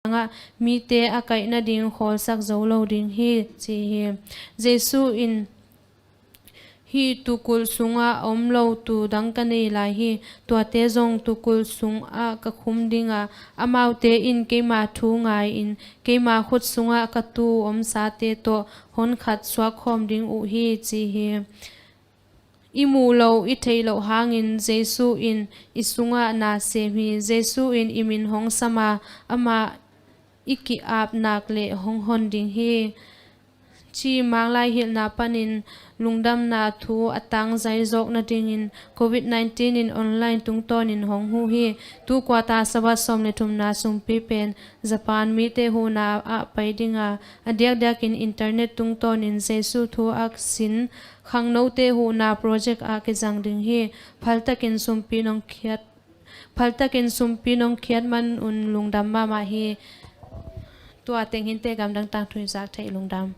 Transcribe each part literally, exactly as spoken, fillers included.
hangah mite a kaih nading khawlsak zo lo ding hi, ci hi. Jesu in, "Hih tuukulh sungah a om lo tuu dang ka nei lai hi. Tuate zong tuukulh sungah ka khum ding a, amaute in keima thu ngai-in keima khut sungah ka tuu omsate tawh honkhat suakkhawm ding uh hi," ci hi. I muh loh, i theih loh hangin Jesu in i sungah na sem hi. Jesu in i min hong sam a, amah i ki-ap nak leh hong hon ding hi. Ci Manglai hilhna panin lungdamna thu a tangzai zawk nadingin covid nineteen in online tungtawnin hong huh hi. Tu quarter Sabbath sawm le thumna sumpi pen Japan mite huhna ah pai dinga, a diakdiakin internet tungtawnin Jesu thu a sin khangnote huhna project ah kizang ding hi. Phaltakin sumpi nong khiat, phaltakin sumpi nong khiat man un lungdam mahmah hi. Tua teng hinte, gamdang tangthu i zak theih lungdam.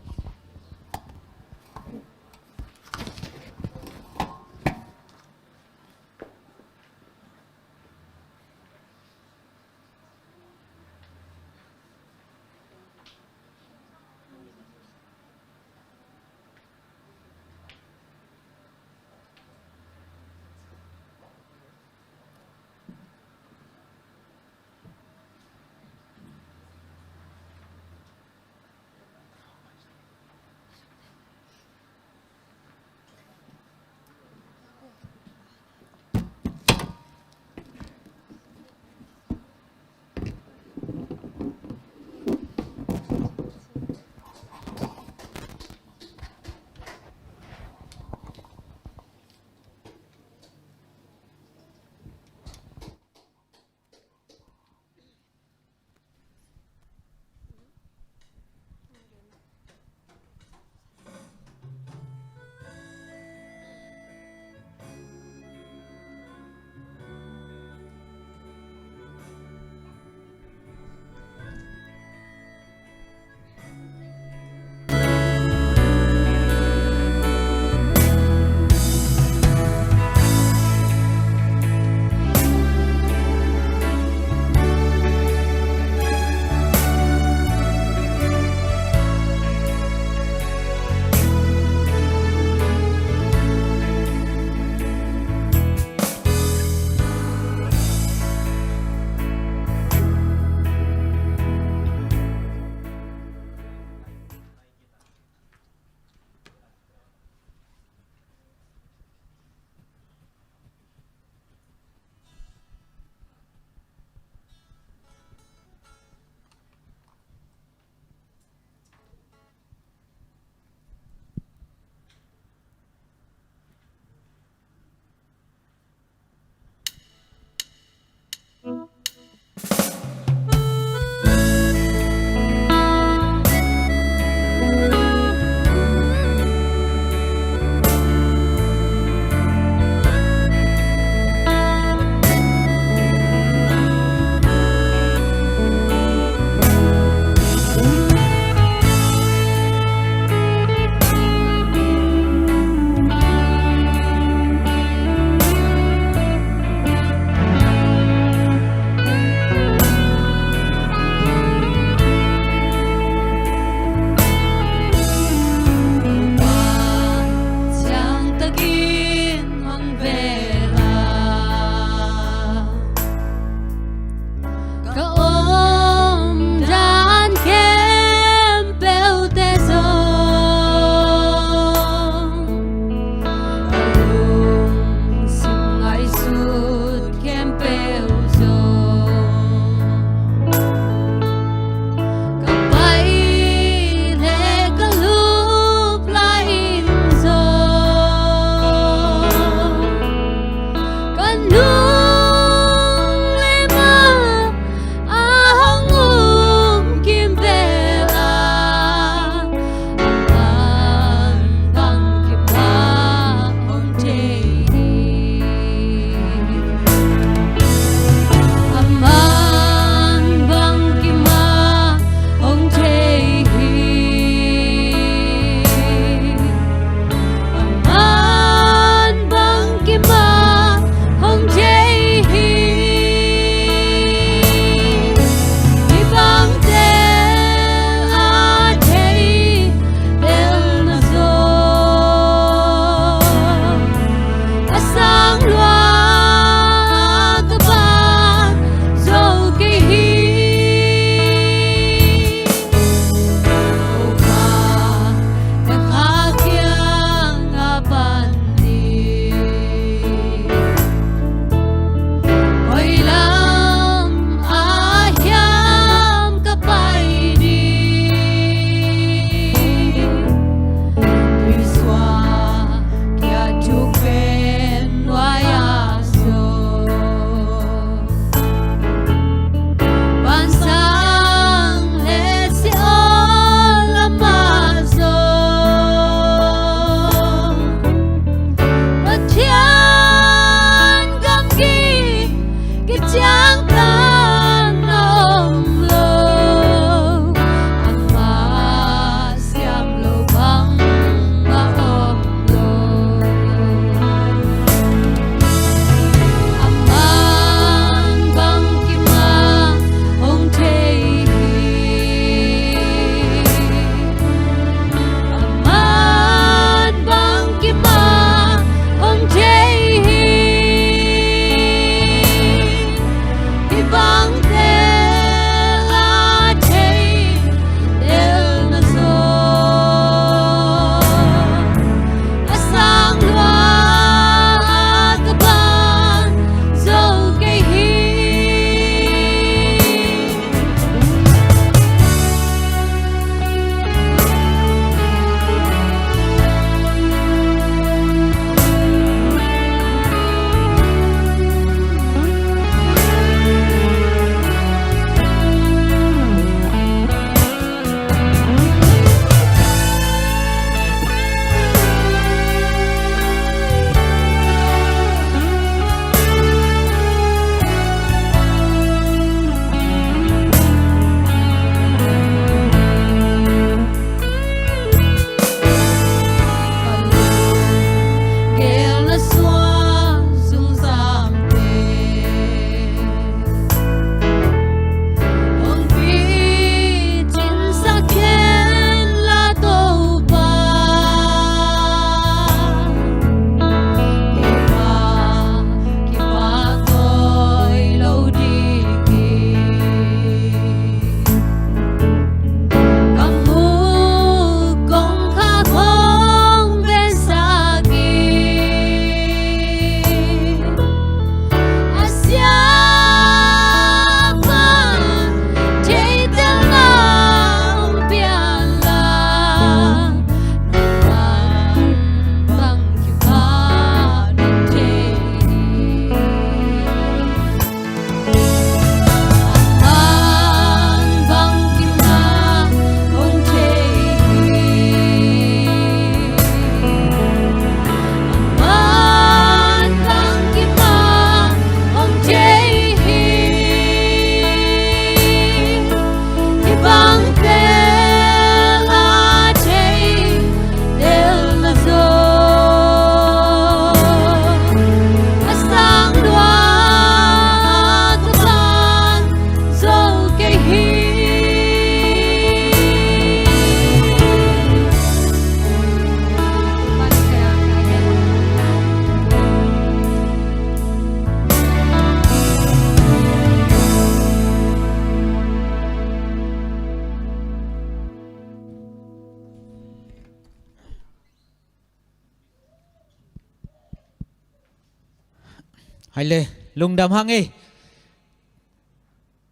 Hai le, lungdam hang ei.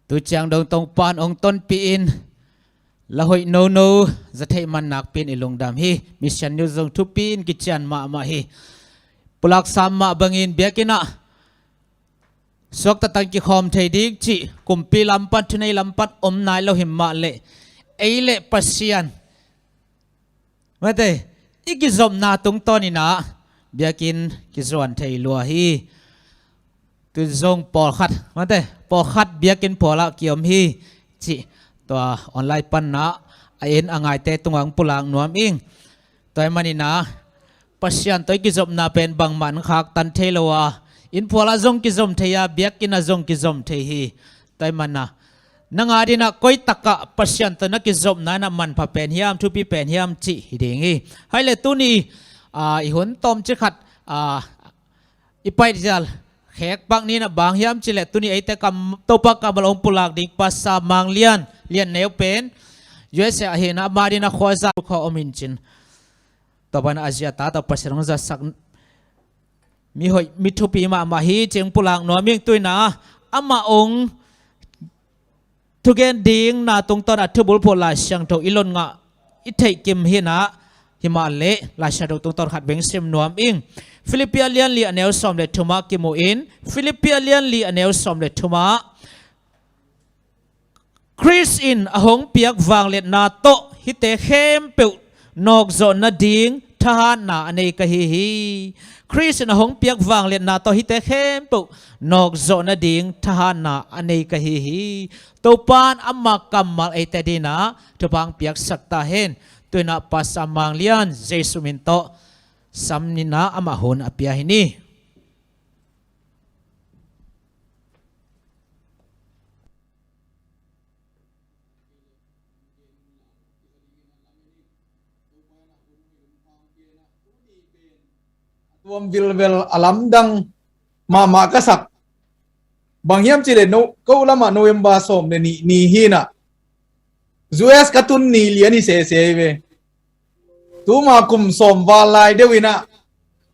Tu ciang dong tong pan ong tonpih in, la hoih nono za theih man nakpi in i lungdam hi. Mission News zong thupi in kician mahmah hi. Pulak sam mah bangin biakinn ah suakta tang kikhawm thei ding cih kumpi lam pan, thunei lam pan om nai lo hi mah leh, ei le Pasian, mate, i kizopna tungtawn in ah biakinn kizuan thei lua hi. Tu zong pawlkhat, mate, pawlkhat biakinn pawl ah kiom hi cih tua online pan ah a en a ngaite tungah ong pulak nuam ing. Tua ahih manin ah Pasian tawh i kizopna pen bangmah in khaktan thei lo a, inn phual ah zong kizom thei a, biakinn ah zong kizom thei hi. Tua ahih manin ah nang a dingin ah koi tak ah Pasian tawh na kizopna in ah manpha pen hiam, thupi pen hiam cih hi ding hi. Hai le, tuni, ah, i hun tawmcik khat, ah, i paih zial khek pak ni in ah bang hiam cih leh, tuni eite kam, Topa kammal ong pulak ding Pastor Mang Lian, Lian Neu pen U S A ah hi in ah, ama dingin ah khuaza khuah om in cin, tua pan ah a zi a ta tawh Pasian ong zatsak mi hoih, mi thupi mahmah hi cih ong pulak nuam ing. Tu in ah amah ong thugen dingna tungtawn a thubulphuh Lai Siangtho i lon ngah, i theih kim hi in ah, hi mah leh Lai Siangtho tungtawn khat beng sim nuam ing. Philippi a lian li a neu sawm le thum ah kimu in, Philippi a lian li a neu sawm le thum ah, Khrist in a hong piak vangliatna tawh hihte khempeuh nawkzawh nading thahatna a nei ka hi hi. Khrist in a hong piak vangliatna tawh hihte khempeuh nawkzawh nading thahatna a nei ka hi hi. Topa in ama kammal eite dingin ah thupha ong piaksak ta hen. Tu in ah Pastor Mang Lian, Jesu min tawh sam ni in ah amah hun a pia hi ni. Tuam vilvel a lamdang mahmah ka sak. Bang hiam cih leh no, ko lamah November sawm le nih ni hi in ah, U S ka tun ni lian hi sese hi ve. Tuma kum sawm val lai deuh in ah,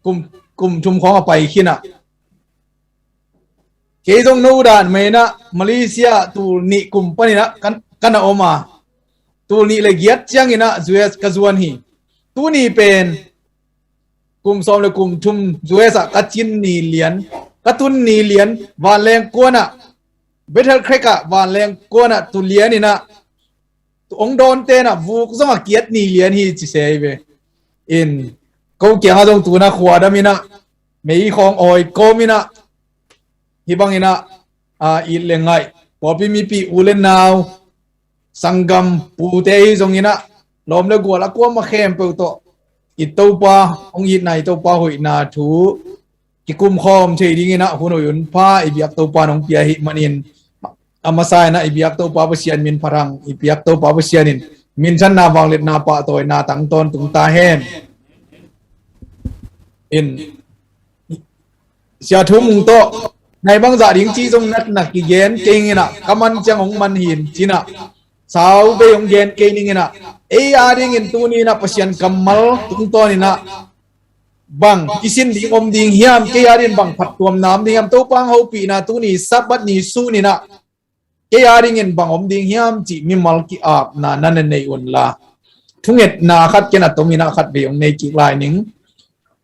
kum, kum thum khawng a pai khin ah, kei zong no dan mah in ah Malaysia tul nih kum panin ah kan, ka na om a, tul nih le giat ciangin ah U S ka zuan hi. Tuni pen kum sawm le kum thum U S ah ka cin ni lian, ka tun ni lian, vanleng kuan ah, Bethel Creek ah vanleng kuan ah tu lian in ah, tu ong dawnte in ah vuk zong a kiat ni lian hi ci se hi ve. In, ko kiangah zong tu in ah khuadam in ah, mei khawng awi kawm in ah, hih bangin ah, a, it le ngaih, pawlpi mipi u le nau, sanggam pute hi zongin ah, lawm le gual a kuamah khempeuh tawh i Topa, hong itna i Topa hoihna thu kikum khawm thei dingin ah hun hoih hun pha i biak Topa in hong pia ahih manin, a masa in ah i biak Topa Pasian min phat hang, i biak Topa Pasian in minthanna, vangliatna, pahtawina tang tawntung ta hen. In, Sia Thu Mung tawh nai bangzah ding ci zong natna kigen kei ing in ah, ka man ciang hong man hi in ci in ah, sau bei hong gen kei ning in ah, ei a dingin tuni in ah Pasian kammal tungtawn in ah bang i sin ding om ding hiam, kei a dingin bang phattuamna om ding hiam, Topa hong hopihna tuni Sabbath ni sun in ah kei a dingin bang om ding hiam cih mimal ki-apna na na nei un la, thungetna khat ken a tom in ah khat vei hong nei kik lai ning.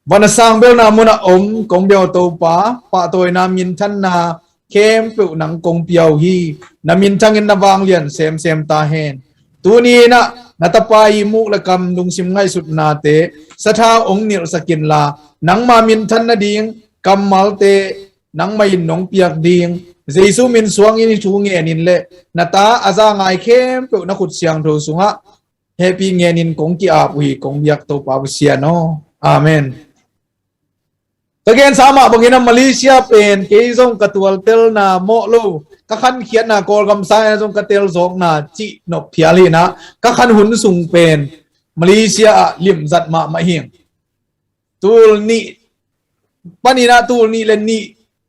Van a sang belna mun ah om kong bia Topa, pahtawina, minthanna khempeuh nang kong pia uh hi. Na minthangin na vanglian semsem ta hen. Tuni in ah na tapa ihmuk le kam, lungsim ngaihsutnate sathau hong nilhsak in la, nangma minthan nading kammalte nangmah in nong piak ding, Jesu min suangin hih thu ngen in le na ta a za ngai khempeuh na khut siangtho sungah hehpih ngenin kong ki-ap uh hi, kong biak Topa Pasian aw. Amen. Ka gensa mah bangin ah Malaysia pen kei zong ka tualtelna mawh lo, ka khankhiatna, Kawlgam sang in ah zong ka telzawkna cih nop phial hi in ah, ka khan hun sung pen Malaysia ah limzat mahmah hi ing. Tul nih panin ah, tul nih le nih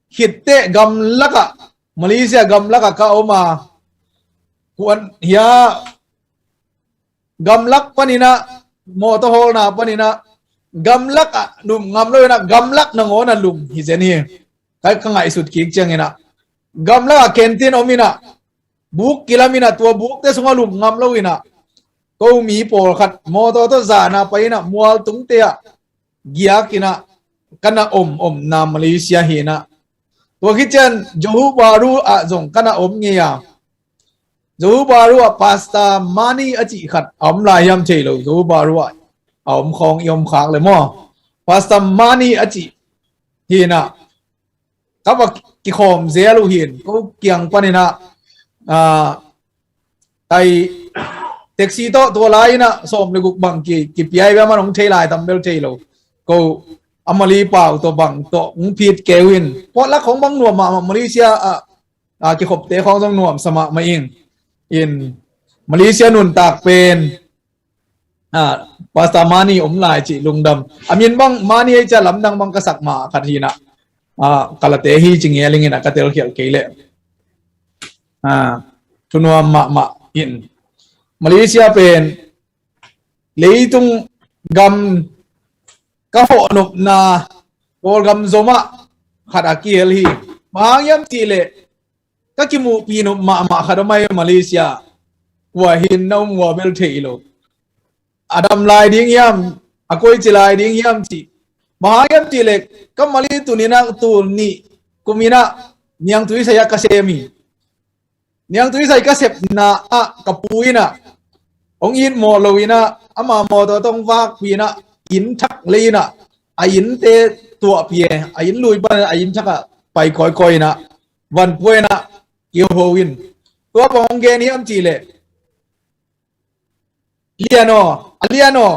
khit teh gamlak ah, Malaysia gamlak ah ka om a, kuan hia, gamlak panin ah, mawtaw hawlna panin ah, gamlak ah lum ngam lo in ah, gamlak nangawn ah lum hi zen hi. ka, ka ngaihsut kik cianginah, gamlak ah kentin om inah, buk kilam inah, tua bukte sungah lup ngam lo inah, ko mi pawlkhat mawtaw tawh zana pai inah mualtungte ah giak inah ka na om omna Malaysia hi inah. Tua khit ciang Johor Bahru ah zong ka na om ngei a. Johor Bahru ah Pastor Mani a cih khat a om lai hiam thei lo, Johor Bahru ah a om khawng i om khak le maw. Pastor Mani a cih hi inah, ka va kikhawm zel uh hi in, ko kiang pan inah, ah, tai taxi tawh tua lai inah sawm le guk bang ki, kipiai ve, aman hong thei lai tam bel thei lo. Ko a Mali pau tawh bang tawh hong phit kei uh in, potluck khawng bang nuam mahmah, Malaysia ah, ah, kikhopte khawng zong nuamsa mahmah ing. In Malaysia nuntak pen, ah, Pastor Mani om lai cih lungdam. A min bang Mani ei cia lamdang bang ka sak mah khat hi inah, ah, ka late hi ci ngeling inah ka telkhialh kei leh, ah, thunuam mahmah in. Malaysia pen leitung gam ka hawhnopna Kawlgam zomah khat a kihel hi. Bang hang hiam cihleh ka kimuhpih nop mahmah khat om ahi Malaysia. Kua hi in na um uh a bel thei lo. A dam lai ding hiam, a koici lai ding hiam cih. Bang hang hiam cihleh ka Mali tuni inah tul nih kum inah Niangtui sai ah ka sem hi. Niangtui sai ka sepna ah ka pu inah hong it mawh lo inah, ama mawtaw tawh hong vakpih inah, inn thak lei inah a innte tuahpih e, a inn lui pan a inn thak ah pai kawikawi inah, van pua inah kiho in. Tua bang hong gen hiam cihleh, Lian aw, a Lian aw,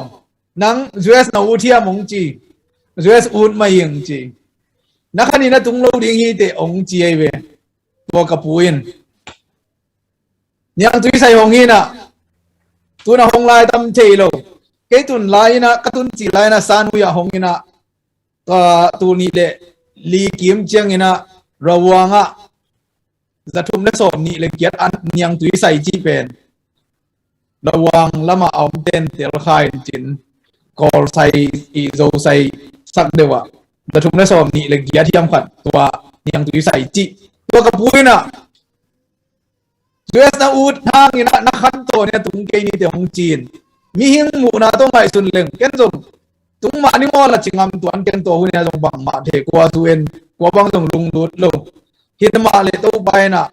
nang U S na ut hiam hong ci. U S ut mah ing ci. Na khan inah tung lo ding hi teh hong ci ahi ve. Tua ka pu in. Niangtui sai hong hi inah, tu inah hong lai tam thei lo. Kei tun lai inah, ka tun cih lai inah Saibai ah hong inah, ka tul nih le li kim ciang inah Rawang ah za thum le sawm nih le giat an Niangtui sai cih pen Rawang lamah a omten telkha in cin, Kawl sai, i Zo sai sak deuh ah za thum le sawm nih le giat hiam khat tua Niangtui sai cih. Tua ka pu inah, U S na ut hang inah na khan tawh ni a tung kei ni teh hong ci in. Mihing muhna tawh ngaihsun leng ken zong tung mah ni maw, la ci ngam tuan keng, tua hun inah zong bangmah thei kua, tu en kua bang zong lunglut lo. Hi mah leh Topa inah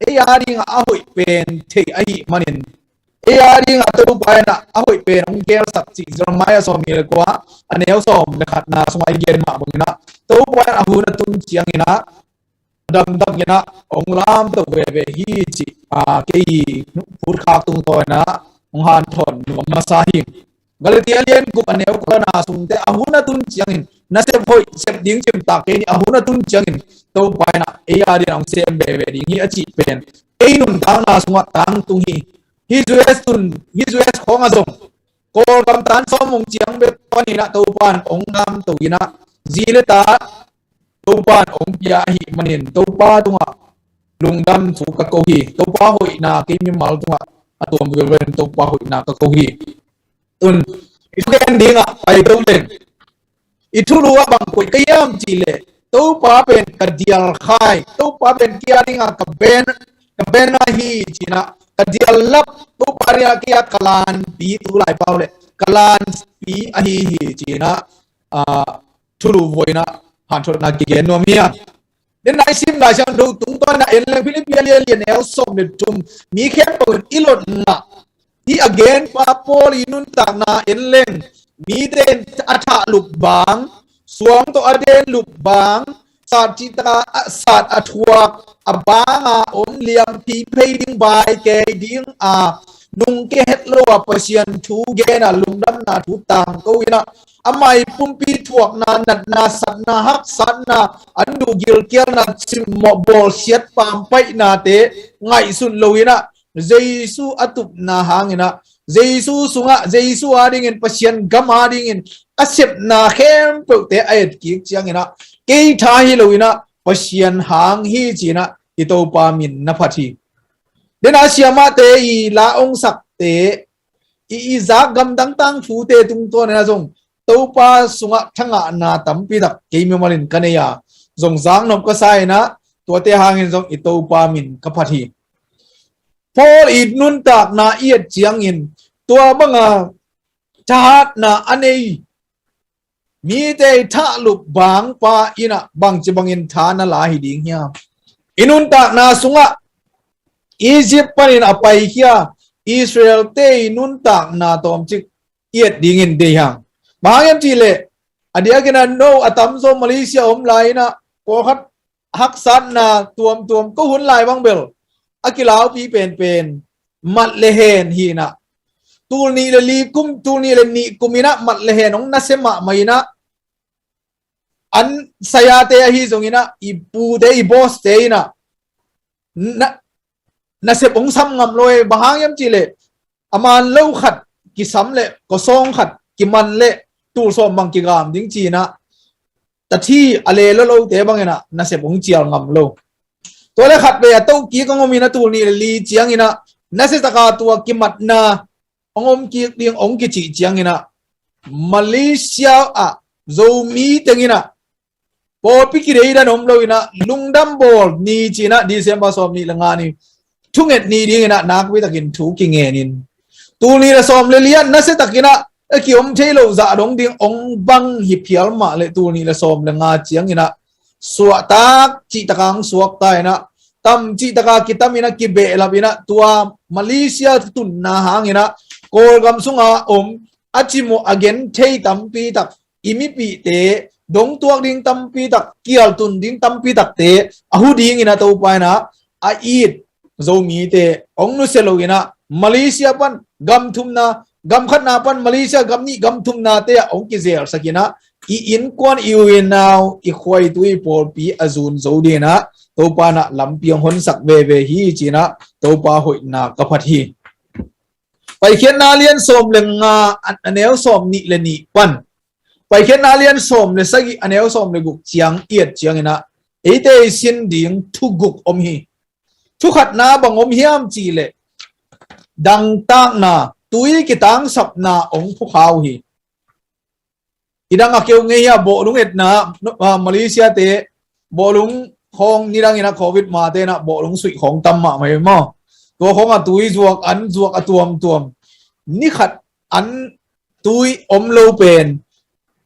ei a dingah a hoih pen thei ahih manin, ei a dingah Topa inah a hoih pen hong gelsak cih Jeremiah sawm nih le kua a neu sawm le khatna sungah i gen mah bang inah, Topa inah a hun a tun ciang inah damdam inah hong lamto veve hi cih, a, kei phutkhak tungtawn inah hong hanthawn nuam masa hi. Galatia lian guk a neu kuana sungte a hun a tun ciangin, na sep hoih, sep ding cimtak kei ni, a hun a tun ciangin Topa inah ei a dingin hong sem veve ding hi a cih pen ei nuntakna sungah tangtung hi. Hih U S tun, hih U S khawng ah zong Kawlgam tan sawm hong ciang bek pan inah Topa in hong lamto inah zi le ta Topa in hong pia ahih manin Topa tungah lungdam thu ka ko hi. Topa hoihna kei mimal tungah a tuam velvel in Topa hoihna ka ko hi. Tun i thugen dingah pai to leng, i thulu ah bang koih ka hiam cihleh, Topa pen ka dialkhai, Topa pen kei a dingah ka ben, ka ben ahi ci inah, ka diallap, Topa dingah kei a ka lanpi, tu lai pau leh ka lanpi ahi hi ci inah, ah, thulu vuah inah hanthotna kigen nuam hi a. Den nai sim Lai Siangtho tungtawn inah en leng, Philippi lian li a neu sawm le thum, mi khempeuh in i lot ngah, hih a genpa Paul i nuntakna en leng, mite in a thah lup bang, suang tawh a den lup bang, sat cihtak a, a sat a thuak, a banga om liampi phei ding, bai kei ding a, nung kei het lo a Pasian thu gen a, lungdamna thu tangko inah, amah i pumpi thuakna, natna, satna, haksatna, an duh gilkialna, simmawh bawlsiat pampaihnate ngaihsun lo inah, Jesu a tupna hang inah, Jesu sungah, Jesu a dingin, Pasian gam a dingin a sepna khempeuhte a etkik ciang inah, kei tha hi lo inah Pasian hang hi ci inah i Topa min na phat hi. Den a siamahte i la hong sakte, i, i zak gamdang tangthute tungtawn inah zong Topa sungah thangahna tampi tak kei mimal in ka nei a, zong zaknop ka sa in ah, tuate hangin zong i Topa min ka phat hi. Paul i nuntakna i et ciangin tua banga thahatna a nei mite i thahlup bangpa in ah bangci bangin tha na la hi ding hiam? I nuntakna sungah Egypt panin a paikhia Israel-te i nuntakna tawmcik i et dingin deih hang. Bang hang hiam cihleh a diakin ah no a tamzaw Malaysia om lai in ah pawlkhat haksatna tuamtuam ko hun lai bang bel a kilaupi penpen mat le hen hi in ah, tul nih le li kum, tul nih le nih kum in ah mat le hen hong nasia mahmah in ah, an sayate ahi zongin ah i pute i boss-te in ah na, nasep hong sam ngam lo e. Bang hang hiam cihleh a man lo khat kisam leh kosawng khat kiman leh tul sawm bang kigam ding ci in ah, tathi a le lo lote bangin ah nasep hong cial ngam lo. Tua le khat vei a tohkik hong om in ah tul nih le li ciangin ah nasia taka tua kimatna hong om kik ding hong kicih ciangin ah Malaysia ah Zomi teng in ah pawlpi kideidan om lo in ah lungdam bawl ni ci in ah December sawm nih le nga ni thunget ni dingin ah nakpi takin thu kingen in, tul nih le sawm le li ah nasia takin ah a kiom thei lo zah dong ding hong bang hi phial mah leh tul nih le sawm le nga ciangin ah suahtak cih taka hong suakta in ah tam cih taka kitam in ah kibehlap in ah tua Malaysia tunna hangin ah Kawlgam sunga om a cimawh a gen thei tampi tak i mipihte dongtuak ding tampi tak, kialtun ding tampi takte a hu dingin ah Topa in ah a it Zomite hong nusia lo in ah Malaysia pan gam thumna, gam khatna pan Malaysia gam nih gam thumnate ah hong kizelsak in ah i innkuan, i u i nau, i khua i tui, i pawlpi a zun zo dingin ah Topa in ah lampi hong honsak veve hi ci in ah Topa hoihna ka phat hi. Paikhiatna lian sawm le nga a neu sawm nih le nih pan Paikhiatna lian sawm le sagih a neu sawm le guk ciang i et ciangin ah eite i sin ding thu guk om hi. Thu khatna bang om hiam cihleh dangtakna, tui kitangsapna hong phukha uh hi. I dang a keu ngei hi a, bawhlung etna, ah, Malaysia te bawhlung khawng nidang in ah Covid mate in ah bawhlung suih khawng tam mahmah hi maw? Tua khawng a tui zuak, an zuak a tuamtuam. Ni khat an tui om lo pen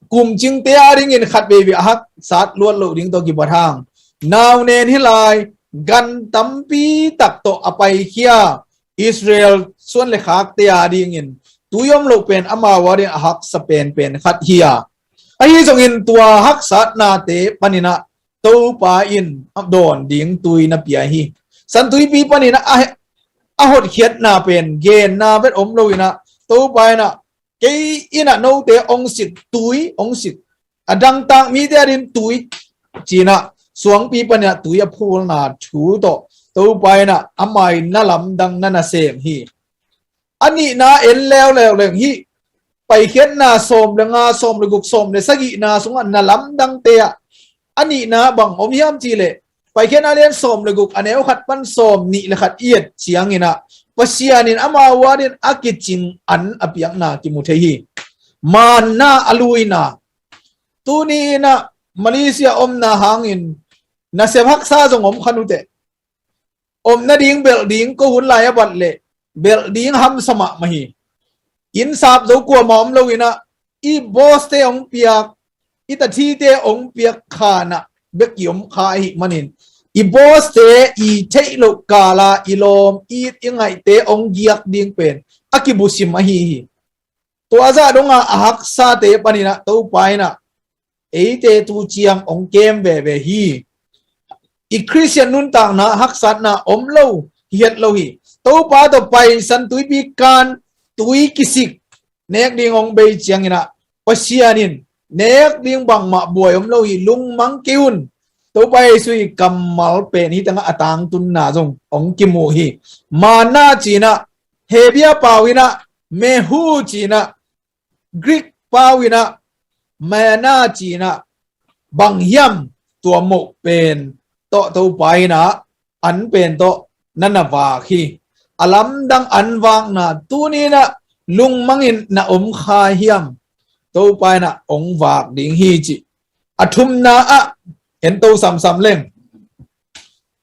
kumcingte a dingin khat veivei a haksat luat loh ding tawh kipat hang, nau nen hi lai gan tampi tak tawh a paikhia Israel suan le khakte a dingin tui om loh pen amau a ding a haksa penpen khat hi a, ahi zongin tua haksatnate panin ah Topa in a dawn ding tui na pia hi. Santuipi panin ah a, a hotkhiatna pen genna vet om lo in ah Topa in ah kei in ah note hong sik, tui hong sik, a dangtak mite a ding tui ci in ah suangpi panin ah tui a phulna thu tawh Topa in ah amah in na lamdang na nasem hi. A nihna en leuleu leng hih Paikhiatna sawm le nga, sawm le guk, sawm le sagihna sungah na lamdangte ah a nihna bang om hiam cihleh Paikhiatna lian sawm le guk a neu khat pan sawm nih le khat i et ciangin ah Pasian in amau a dingin a kicing an a piakna kimu thei hi. Manna a luina. Tuni in ah Malaysia omna hangin nasep haksa zong om kha uh teh. Om nading belh ding ko hun lai a bat leh belh ding hamsa mahmah hi. Inn sap zo kuamah om lo in ah i boss-te hong piak, i tathite hong piak khan ah bek i om kha ahih manin i boss-te i theih loh kal a i lawm, i it i ngaihte hong giak ding pen a kibusim ahi hi. Tua zah dong a a haksate panin ah Topa in ah eite tu ciang hong kem veve hi. I Khristian nuntakna haksatna om lo hi het lo hi. Topa tawh Pai Santuipi kan tui kisik nek ding hong bei ciangin ah Pasian in nek ding bangmah buai om lo hi, lungmang kei un. Topa Jesu i kammal pen hih tengah a tangtunna zong hong kimu hi. Manna ci in ah Hebia pau in ah mehu ci in ah Greek pau in ah manna ci in ah bang hiam, tua moh pen tawh Topa in ah an pen tawh na na vak hi. A lamdang an vakna tuni in ah lungmangin na om kha hiam? Topa in ah hong vak ding hi ci. A thumna ah en to samsam leng.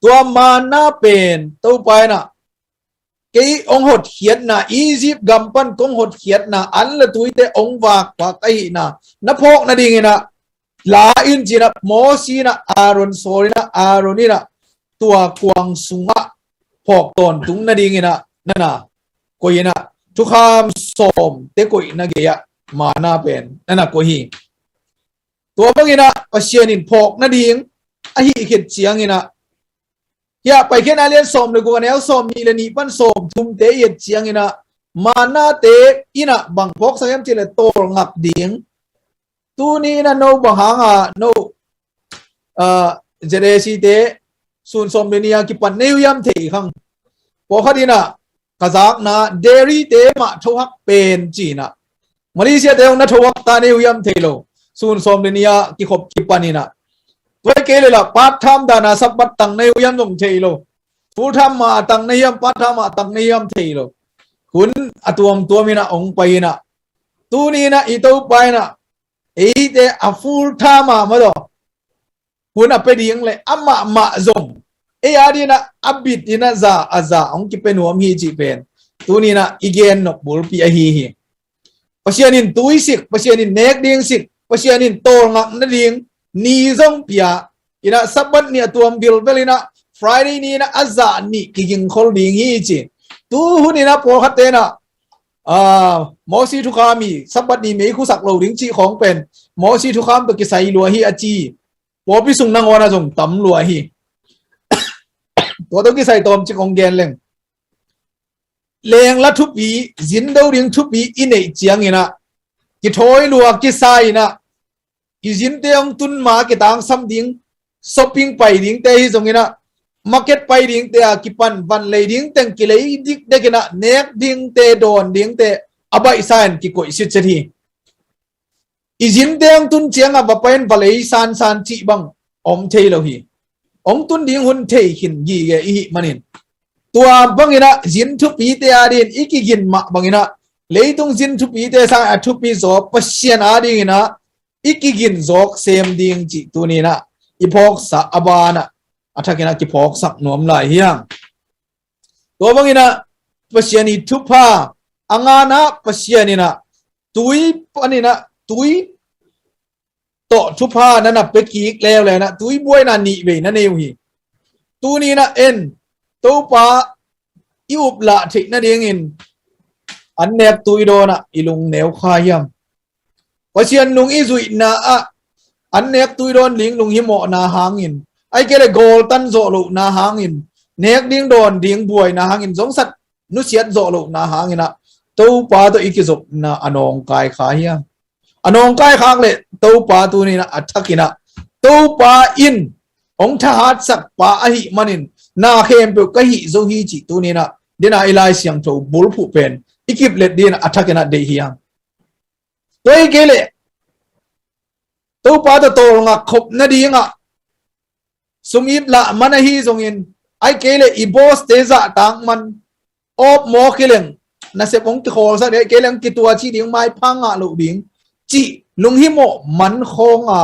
Tua manna pen Topa in ah kei hong hotkhiatna, Egypt gam pan kong hotkhiatna, an le tuite hong vakvak ahihna na phawk nadingin ah la in ci-in ah Moses in ah Aaron sawl in ah, Aaron in ah tua kuang sungah phawk tawntung nadingin ah na na koih in ah, thukham sawmte koihna gei-ah manna pen na na koih hi. Tua bangin ah Pasian in phawk nading ahih khit ciangin ah, hiah Paikhiatna lian sawm le guk, a neu sawmnih le nih pan sawmthumte i et ciangin ah, mannate in ah bang phawksak hiam cih leh tawlngak ding. Tuni in ah no bang hanga no, ah, Z A C te sun sawm le nih a kipan na hi uh hiam thei khang. Pawlkhat in ah ka zakna Delhi te mah thohak pen ci-in ah, Malaysia te hong na thohak ta na hi uh hiam thei lo. Sun sawm le nih a kikhop kipan in ah, tua hi kei leh lah part time dan a Sabbath tang na hi uh hiam zong thei lo. Full time mah a tang na hiam, part time mah a tang na hiam thei lo. Hun a tuamtuam in ah hong pai in ah, tuni in ah i Topa in ah eite a full time a mah tawh hun a pia ding le amah mah zong ei adingin ah a bit in ah za a za hong kipia nuam hi cih pen tuni in ah i gen nop bulpi ahi hi. Pasian in tui sik, Pasian in nek ding sik, Pasian in tawlngak nading ni zong pia in ah, Sabbath ni a tuam bilbel in ah Friday ni in ah a zah nih kigingkhol ding hi ci. Tu hun in ah pawlkhatte in ah, ah, Moses thukham hi, Sabbath ni meikhu sak lo ding cih khawng pen Moses thukham tawh kisai lua hi a ci pawlpi sung nangawn ah zong tam lua hi. Tua tawh kisai tawmcik hong gen leng. Lengla thupi, zindo ding thupi i neih ciangin ah kithawi lua kisa in ah, i zinte hong tun ma kitangsam ding, shopping pai dingte hi zongin ah, market pai dingte a kipan van lei ding teng kilei dikdek in ah nek dingte, dawn dingte a baihsa in kikoih sitset hi. I zinte hong tun ciangah va pai in va lei sansan cih bang om thei lo hi. Hong tun ding hun thei khin gige i hih manin, tua bangin ah zin thupite adingin i kigin mah bangin ah leitung zin thupite sangin a thupi zaw Pasian adingin ah i kigin zawk sem ding cih tuni in ah i phawksa a banah a thakin ah kiphawksak nuam lai hi hang. Tua bangin ah Pasian i thupha a ngan ah Pasian in ah tui panin ah tui tawh thupha na na pia kik leuleu in ah tui buaina nih vei na nei uh hi. Tuni in ah en, Topa i uplah theih nadingin an nek tui dawn ah i lung neu kha hiam? Pasian lung i zuihna ah an nek tui dawn ding lunghimawhna hangin, ahih kei leh gawltan zawh lohna hangin, nek ding dawn ding buaina hangin, zongsat nusiat zawh lohna hangin ah Topa tawh i kizopna a nawngkai kha hiam? A nawngkai khak leh Topa tuni in ah a thakin ah, Topa in hong thahatsak pa ahih manin na khempeuh ka hih zo hi cih tuni in ah dena i Lai Siangtho bulphuh pen i kip let dingin ah a thakin ah deih hi hang. Tua hi kei leh Topa tawh tawlngak khop nadingah sum it lah man ahi zongin, ahih kei leh i boss te zahtak man, awp mawk hi leng nasep hong kikhawlsak ding, ahih kei leh hong kituaci ding, maipha ngah loh ding cih lunghimawh man khawnga,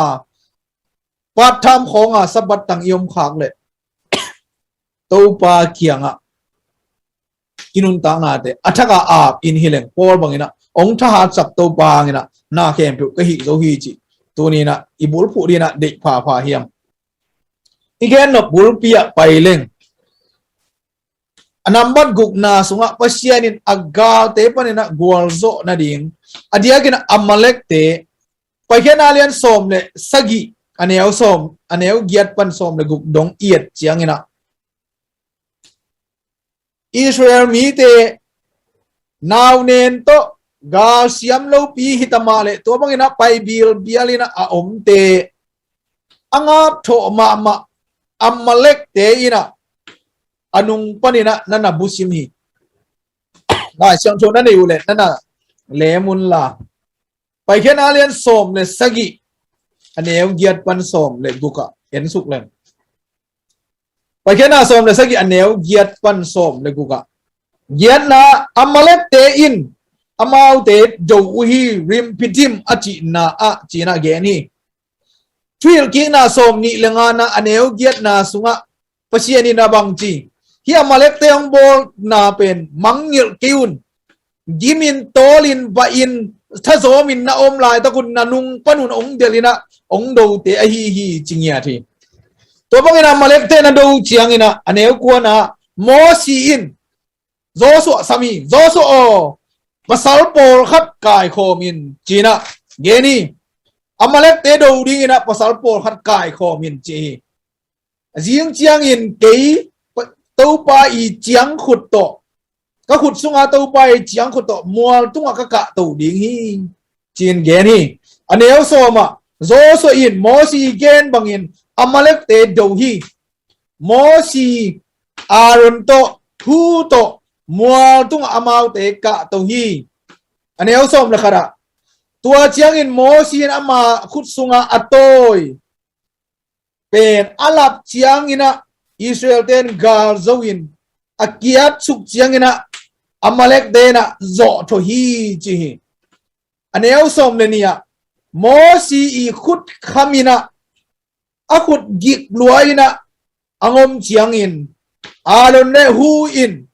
part time khawnga Sabbath tang i om khak leh Topa kiangah i nuntaknate a thak a ap in hi leng, Paul bangin ah hong thahatsak Topa hangin ah na khempeuh ka hih zo hi cih tuni in ah i bulphuh dingin ah deih phapha hiam? I gen nop bulpi ah pai leng. A nambat gukna sungah Pasian in a galte panin ah gualzawh nading, a diakin ah Amalekte, Paikhiatna lian sawm le sagih, a neu sawm, a neu giat pan sawm le guk dong i et ciangin ah, Israel mite nau nen tawh galsiam lopi hi ta mah leh, tua bangin ah pai bilbial in ah a omte a ngap thawh mahmah Amalekte in ah a nung panin ah na na busim hi. Lai Siangtho na nei uh leh na na lem un la. Paikhiatna lian sawm le sagih, a neu giat pan sawm le guk ah en suk leng. Paikhiatna sawm le sagih, a neu giat pan sawm le guk ah, giatna, Amalekte in amaute do uh hi, Rimphidim a cihna ah ci-in ah gen hi. Thuhilhkikna sawm nih le ngana a neu giatna sungah Pasian in a bang ci, hih Amalekte hong bawlna pen mangngilh kei un. Gimin tawlin bahin thazawmin na om laitakun na nung panun hong delhinah hong dote ahi hi ci ngiat hi. Tua bangin Amalekte na do cianginah a neu kuana Mosi in Joshua sam hi. Joshua aw, pasal pawlkhat kaikhawm in cinah gen hi. Amalekte do dinginah pasal pawlkhat kaikhawm in ci hi. A zing ciangin kei Topa i ciangkhut tawh, ka khut sunga Topa i ciangkhut tawh mual tungah ka kahto ding hi cin gen hi. A neu sawmah Joshua in Mosi i gen bangin Amalekte do hi. Mosi, Aaron tawh, Hu tawh mual tungah amaute kahto hi. A neu sawm le khatah tua ciangin Mosi in ama khut sungah a tawi pen a lap cianginah Israel ten gal zo in a kiatsuk cianginah Amalekte inah zawhthawh hi ci hi. A neu sawm le nih ah Mosi i khut khaminah a khut gik luainah a ngom ciangin Aaron le Hu in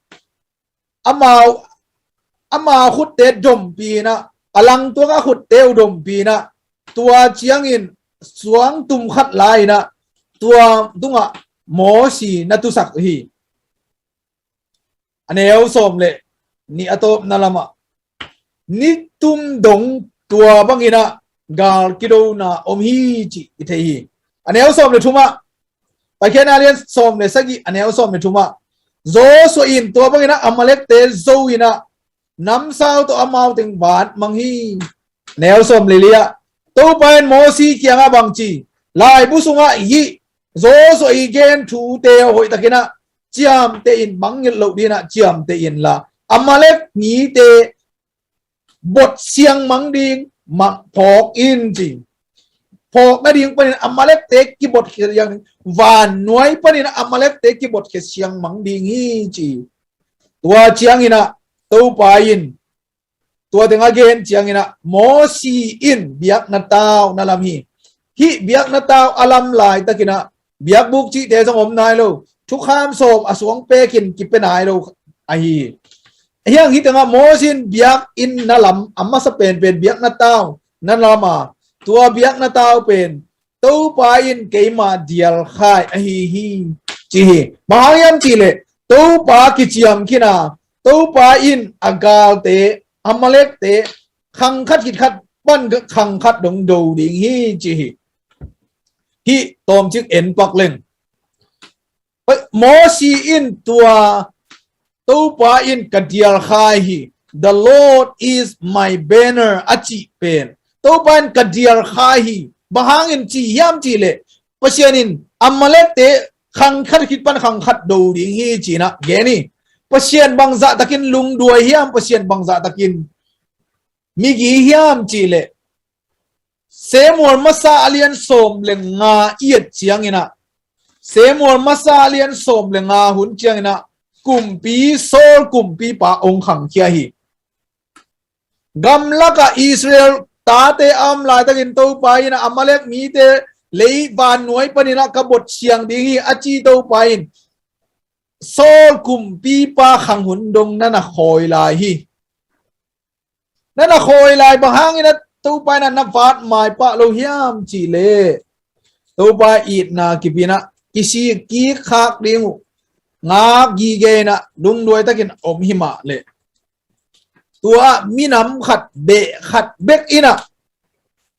amau ama khutte dompinah a langtuang a khutte uh dompinah tua ciangin suangtum khat lainah tua tungah Mosi na tusak hi. A neu sawm le nih a tawpna lamah nitum dong tua banginah gal kidona om hi cih i thei hi. A neu sawm le thumah Paikhiatna lian sawm le sagih a neu sawm le thumah Joshua in tua banginah Amalekte zo inah namsau tawh amau teng vat mang hi. Neu sawm le li ah Topa in Mosi kiangah bangci, laibu sungah hih Joshua i gen thute hoihtakinah ciamteh in, mangngilh loh dinah ciamteh inla Amalek mite bot siangmang ding mang phawk in ci. Phawk nading panin Amalekte kibotkhia siang ding, vannuai panin Amalekte kibotkhia siangmang ding hi ci. Tua cianginah Topa in tua teng a gen cianginah Mosi in biakna tau na lam hi. Hih biakna tau a lam laitakinah biakbuk cihte zong om nai lo, thukham sawm a suang pekin kipia nai lo ahi hi. Hiang hih tengah Mosi in biakinn na lam a masa penpen biakna tau na lam a, tua biakna tau pen Topa in keima dialkhai ahi hi ci hi. Bang hang hiam cihleh Topa kiciam khin a, Topa in a galte, Amalekte khang khat khit khat pan khang khat dong do ding hi ci hi. Hih tawmcik en pak leng Mosi in tua Topa in ka dialkhai hi, the Lord is my banner a cih pen Topa in ka dialkhai hi. Bang hangin ci hiam cihleh Pasian in Amalekte khang khat khit pan khang khat do ding hi cinah gen hi. Pasian bangzahtakin lungduai hiam, Pasian bangzahtakin migi hiam cihleh Samuel masa a lian sawm le nga i et cianginah, Samuel masa a lian sawm le nga hun cianginah kumpi Saul kumpipa ong khangkhia hi. Gamlakah Israel tate a om laitakin Topa inah Amalek mite lei vannuai paninah ka bot siang ding hi a ci Topa in Saul kumpipa khang hun dong na na khawi lai hi. Na na khawi lai bang hangin a Topa in a na vat mai pah lo hiam cihleh Topa itna kipinah kisik kik khak ding uh ngak gige inah lungduai takin om himah leh tua minam khat beh khat bek inah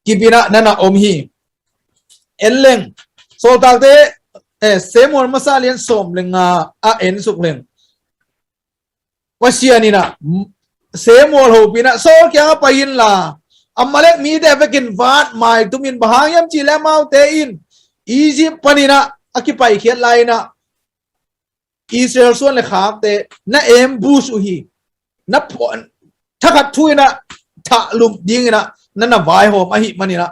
kipinah na na om hi. En leng Sawltakte eh, Samuel masa lian sawm le nga a en suk leng Pasian inah Samuel hopinah Saul kiangah pai inla Amalek mite vekin vat mai tumin bang hang hiam cihleh amaute in Egypt paninah a kipaikhiat lai inah Israel suan le khakte na ambush uh hi. Na thakhat thu inah thahlup dinginah na na vaihawm ahi maninah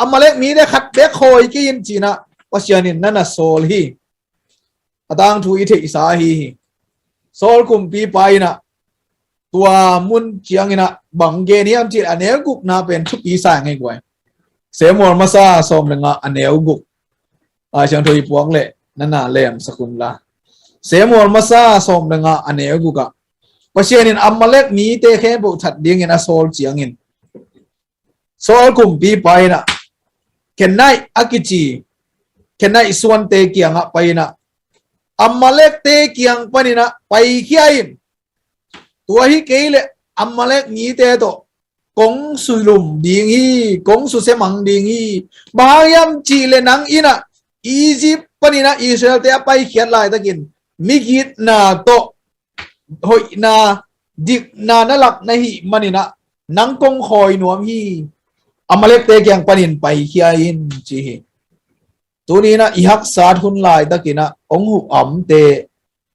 Amalek mite khat bek khawi kei in cinah Pasian in na na sawl hi. A tangthu i theihsa ahi hi. Saul kumpipa inah tua mun cianginah bang gen hiam cih a neu gukna pen thupi sa ngei guai. Samuel masa sawm le nga a neu guk. Lai Siangtho i puak leh na na lemsak un la. Samuel masa sawm le nga a neu guk ah Pasian in Amalek mite khempeuh that dingin a sawl ciangin Saul kumpipa in ah Kenaih a kici Kenaih suante kiangah pai in ah Amalekte kiang panin ah paikhia in. Tua hi kei leh Amalek mite tawh kong sulum ding hi, kong susia mang ding hi. Bang hang hiam cih leh nang in ah Egypt panin ah Israelte a paikhiat laitakin migitna tawh hoihna, dikna na lak na hih manin ah nang kong khawi nuam hi. Amalekte kiang panin paikhia in ci hi. Tuni in ah i haksat hun laitakin ah hong huh amte,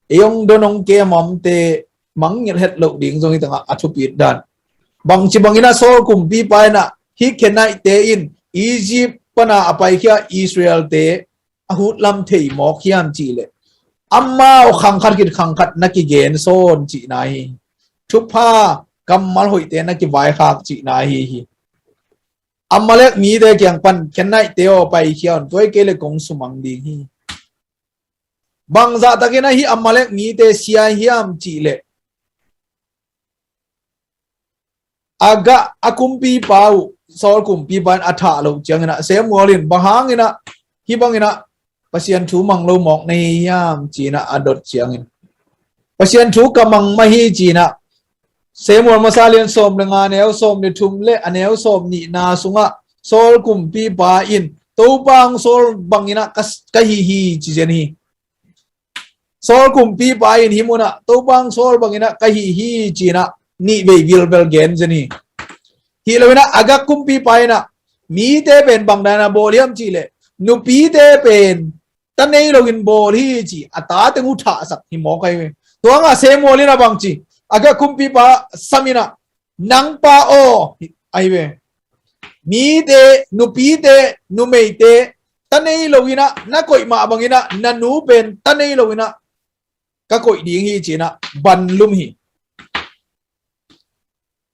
ei hong don hong kem amte mangngilh het loh ding zong hi tangah a thupit dan. Bangci bangin ah Saul kumpipa in ah hih Kenaihte in Egypt pana a paikhia Israelte a hutlam thei mawk hiam cih leh amau khangkhat khit khangkhat na kigen sawn cihna hi. Thupha kammal hoihte na kivaikhak cihna hi hi. Amalek mite kiang pan Kenaihte aw paikhia un, tua hi kei leh kong sumang ding hi. Bangzah takin ah hih Amalek mite sia hiam cih leh Agag a kumpipa uh Saul kumpipa in a thah loh ciangin ah Samuel in bang hangin ah hih bangin ah Pasian thu mang lo mawk na hi hiam ci in ah a dot ciangin Pasian thu ka mang mah hi ci in ah Samuel masa lian sawm le nga neu sawm le thum le a neu sawm nihna sungah Saul kumpipa in Topa hong sawl bangin ah ka, ka hi hi ci zen hi. Saul kumpipa in hih munah Topa hong sawl bangin ah ka hi hi ci in ah nih vei vilvel gen zen hi. Hih lo in ah Agag kumpipa in ah mite pen bang dan a bawl hiam cih leh nupite pen ta nei loin bawl hi ci a tate uh thahsak hi mawk ahi ve. Tua hangah Samuel in ah bang ci, Agag kumpipa sam in ah nang pa aw ahi ve. Mite, nupite, numeite ta nei loin ah na koih mah bangin ah na nu pen ta nei loin ah ka koih ding hi ci in ah banlum hi.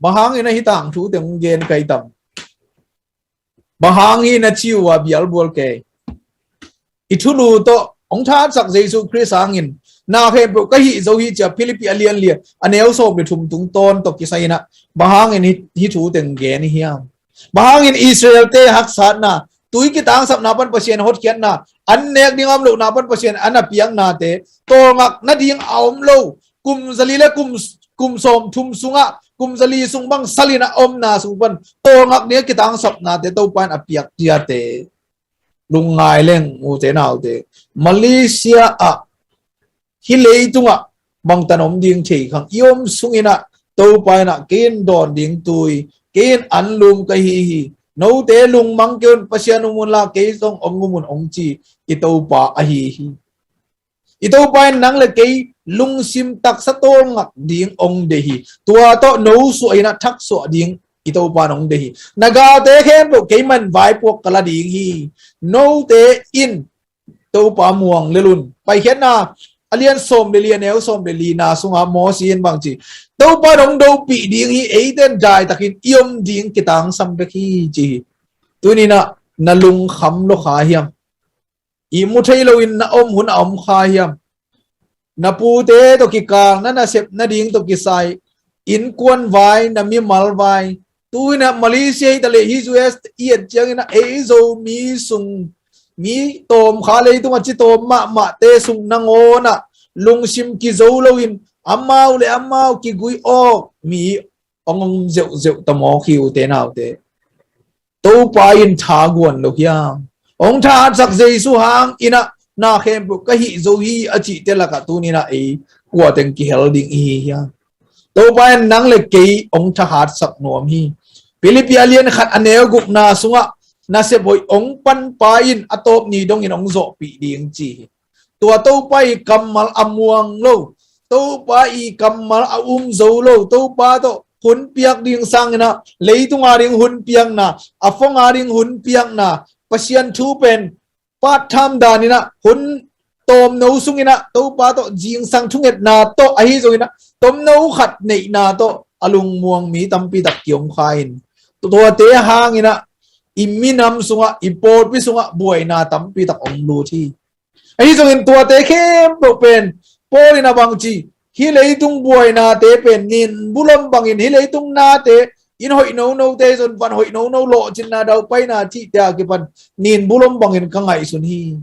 Bang hangin ah hih tangthu teng hong gen ka hi tam? Bang hang hi na ci uh a bialbual kei? I thulu tawh hong thatsak Jesu Khrist hangin na khempeuh ka hih zo hi ci a Philippi a lian li a neu sawm le thum tungtawn tawh kisai in ah bang hangin hih, hih thu teng gen hi hiam? Bang hangin Israelte haksatna, tui kitangsapna pan Pasian hotkhiatna, an nek ding a om lohna pan Pasian an a piaknate tawlngak nading a om lo, kum zali le kum, kum sawm thum sungah kum zali sung bang salin a omna sung pan tawlngak ding a kitangsapnate Topa in a piak ciate lungngai leng ute naute. Malaysia ah hih leitungah bangtan om ding thei khang i om sungin ah Topa in ah kei in dawn ding tui, kei in anlum ka hi hi. Note lungmang kei un, Pasian um unla kei zong om ngum un hong ci i Topa ahi hi. I Topa in nang le kei lungsim taksa tawlngak ding hong deih hi. Tua tawh no suah in ah thak suah ding i Topa in hong deih hi. Na galte khempeuh kei man vaipuak ka la ding hi. Note in Topa muang lel un. Paikhiatna a lian sawm le li a neu sawm le lina sungah Mosi in bang ci, Topa in hong dopih ding hi, eite in daitakin i om ding kitangsam bek hi ci hi. Tuni in ah na lungkham lo kha hiam? I mu thei loin na om hun a om kha hiam? Na pute tawh kikal, na nasep nading tawh kisai, innkuan vai, na mimal vai. Tu in ah Malaysia hi ta leh hih U S i et ciangin ah ei Zomi sung mi tawm kha, leitung a ci tawm mahmahte sung nangawn ah lungsim kizo loin amau le amau kigui awk mi hong om zeuhzeuh ta mawk hi ute naute. Topa in thaguan lo hiam? Hong thahatsak Jesu hangin ah na khempeuh ka hih zo hi a cihte lakah tuni in ah ei kua teng kihel ding i hi hiam? Topa in nang le kei hong thahatsak nuam hi. Philippi a lian khat a neu gukna sungah nasep hoih hong panpa in a tawp ni dongin hong zawhpih ding ci hi. Tua Topa i kammal a muang lo, Topa i kammal a um zo lo, Topa tawh hun piak ding sangin ah leitung a ding hun piakna, a fong a ding hun piakna, Pasian thu pen part time danin ah hun tomno sungin ah Topa tawh zingsang thungetna tawh ahi zongin ah tomno khat neihna tawh a lungmuang mi tampi tak kiom kha in, tuate hangin ah i minam sungah, i pawlpi sungah buaina tampi tak hong lut hi. Ahi zongin tuate khempeuh pen Paul in a bang ci, hih leitung buainate pen nin bulom bangin, hih leitung nate in hoih nonote zon van hoih nono lawhcinna daupaina cihte a kipan nin bulom bangin ka ngaihsun hi.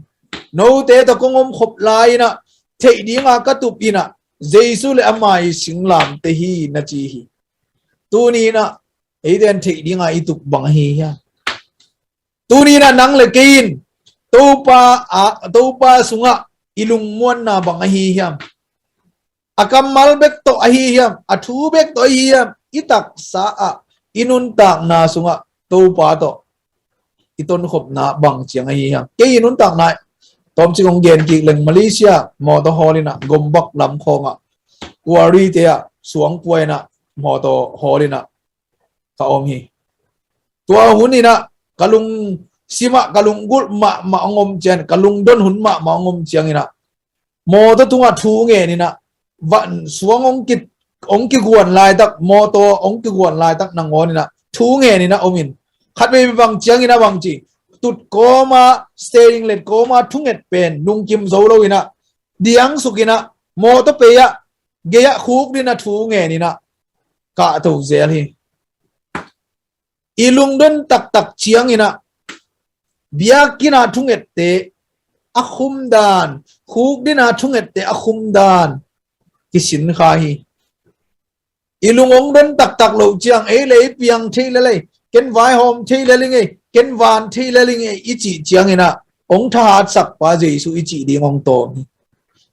Note tawh kong om khop lai-inah theih dinga ka tup inah Jesu le ama i singlamteh hi na ci hi. Tuni inah eite in theih dinga i tup bang ahi hiam? Tuni inah nang le kei in Topa, a, Topa sungah i lungmuanna bang ahi hiam? A kammal bek tawh ahi hiam? A thu bek tawh ahi hiam? I taksa ah, i nuntakna sungah Topa tawh i tonkhopna bang ciang ahi hiam? Kei i nuntakna tawmcik hong gen kik leng, Malaysia mawtaw hawl inah Gombak lam khawngah quarry-te ah suang pua inah mawtaw hawl inah ka om hi. Tua hun inah ka lungsim ah ka lunggulh mahmah hong om ciang, ka lungdon hun mahmah hong om ciang inah mawtaw tungah thu ngen inah, van suang hong ki, hong kiguan laitak, mawtaw hong kiguan laitak nangawn inah thu ngen inah om in, khatvei bang ciang inah bang ci, tut kawma, steering let kawma thunget pen lungkim zo lo inah, diangsuk inah mawtaw pei ah, gei ah khukdin a thu ngen inah kahto zel hi. I lungdon taktak ciang inah biakinn a thungette a khumdan, khukdin a thungette a khumdan kisinkha hi. I lung hong don taktak loh ciang, ei le ei piang thei lel ei, ken vaihawm thei lel ing ei, ken van thei lel ing ei i cih ciang inah hong thahatsakpa Jesu i cih ding hong tawm hi.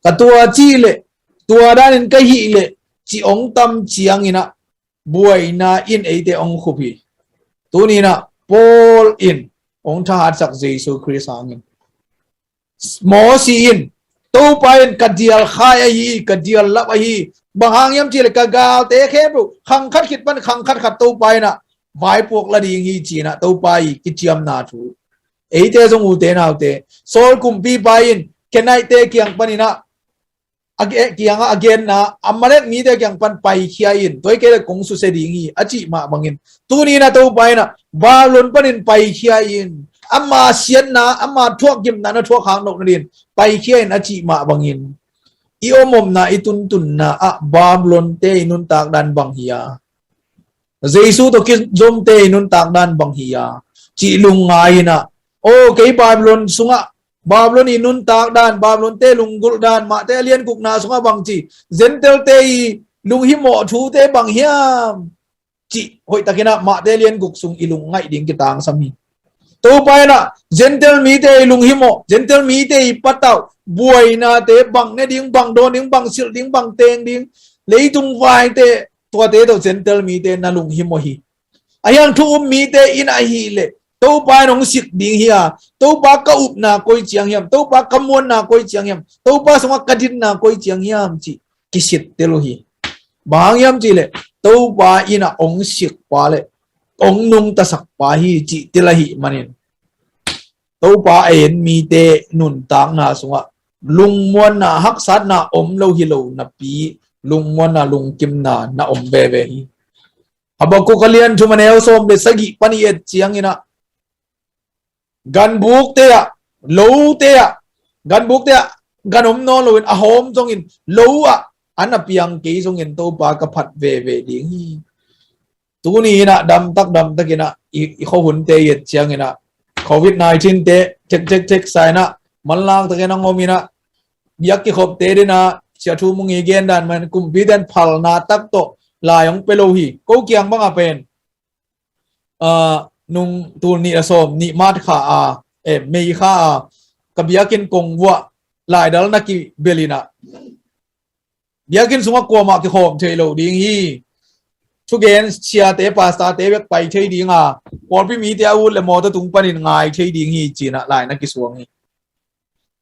Ka tua cih leh, tua danin ka hih leh cih hong tam ciang inah buaina in eite hong khup hi. Tuni inah Paul in hong thahatsak Jesu Khrist hangin, Mosi in, Topa in ka dial khai ahi, ka dial lap ahi, bang hang hiam cih leh ka galte khempeuh khang khat khit pan khang khat khat Topa inah vaipuak la ding hi ci inah Topa i kiciamna thu. Eite zong ute naute, Saul kumpipa in Kenite kiang pan inah a ge-, kiangah a genna, Amalek mite kiang pan paikhia in, tua hi kei leh kong susia ding hi a cih mah bangin, tuni inah Topa inah Babylon panin paikhia in, ama siatna, ama thuakgimna na thuak hang loh nadin paikhia in a cih mah bangin, i omomna, i tuntunna ah Babylon-te i nuntak dan bang hi a, Jesu tawh kizomte i nuntak dan bang hi a, cih lungngai inah, aw, kei Babylon sungah, Babylon i nuntak dan, Babylon-te lunggulh dan, Mate a lian gukna sungah bang ci, Gentile-te i lunghimawh thute bang hiam, cih hoihtak inah Mate a lian guk sung i lungngaih ding kitangsam hi. Topa inah Gentile mite i lunghimawh, Gentile mite i patauh, buainate, bang ne ding, bang dawn ding, bang silh ding, bang teng ding, leitung vaite, tuate tawh Gentile mite na lunghimawh hi. Ahi hang thu um mite in ahih leh Topa in hong sik ding hi a, Topa ka upna koi ciang hiam, Topa ka muanna koi ciang hiam, Topa sungah ka dinna koi ciang hiam cih kisittel uh hi. Bang hang hiam cih leh Topa inah hong sikpa le hong nungtasakpa hi cih tel ahih manin, Topa a en mite nuntakna sungah lungmuanna, haksatna om lo hi lo napi, lungmuanna, lungkimna na om veve hi. Habakkuk a lian thum a neu sawm le sagih pan i et ciang inah, ganbukte ah, lote ah, ganbukte ah gan om nawn loin a hawm zongin, lo ah an a piang kei zongin Topa ka phat veve ding hi. Tuni inah damtak damtak inah i, i khuahunte i et ciang inah, covid nineteen-te thek thek thek sa inah, manlangtak inah hong om inah, biak kikhopte dinah, Sia Thu Mung i gen dan man, kumpite in phalna tak tawh lai hong pia lo hi. Ko kiang bangah pen, ah, nung tul nih a sawm nih March kha a, eh, May kha a, ka biakinn kongvuah laidal na kibel inah, biakinn sungah kuamah kikhawm thei lo ding hi. Thugen siate, pastor-te bek pai thei ding a, pawlpi mite a ut le mawtaw tung panin ngai thei ding hi ci inah lai na kisuang hi.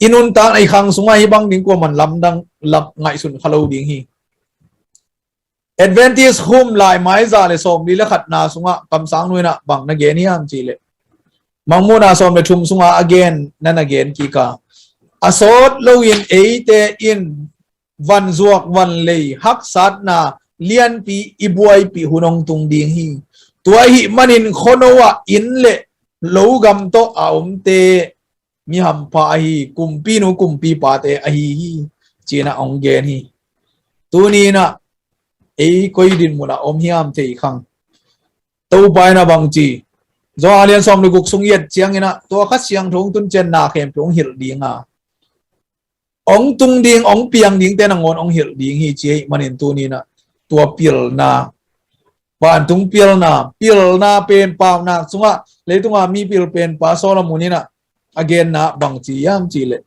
I nuntakna, i khang sungah hih bang ding kuaman lamdang, lam ngaihsun kha lo ding hi. Adventist hum laimai za le sawmli le khatna sungah kamsang nu inah bang na gen hiam cih leh, Mangmuhna sawm le thum sungah a gen na na gen kik a, a sawt loin eite in vanzuak vanlei haksatna lianpi i buaipih hun hong tung ding hi. Tua ahih manin khuano ah inn le lo gam tawh a omte mi hampha ahi, kumpinu kumpipate ahi hi, ci-in ah hong gen hi. Tuni-in ah ei koi dinmun ah om hiam thei khang. Topa in ah bang ci, Johan a lian sawm le guk sung i et ciangin ah tua Kha Siangtho hong tun ciang na khempeuh hong hilh ding a, hong tung ding, hong piang dingte nangawn hong hilh ding hi, ci ahih manin tuni-in ah tua pilna, vantung pilna, pilna pen paunak sungah, leitunga mipil penpa Solomon in ah a genna bang ci hiam cih leh,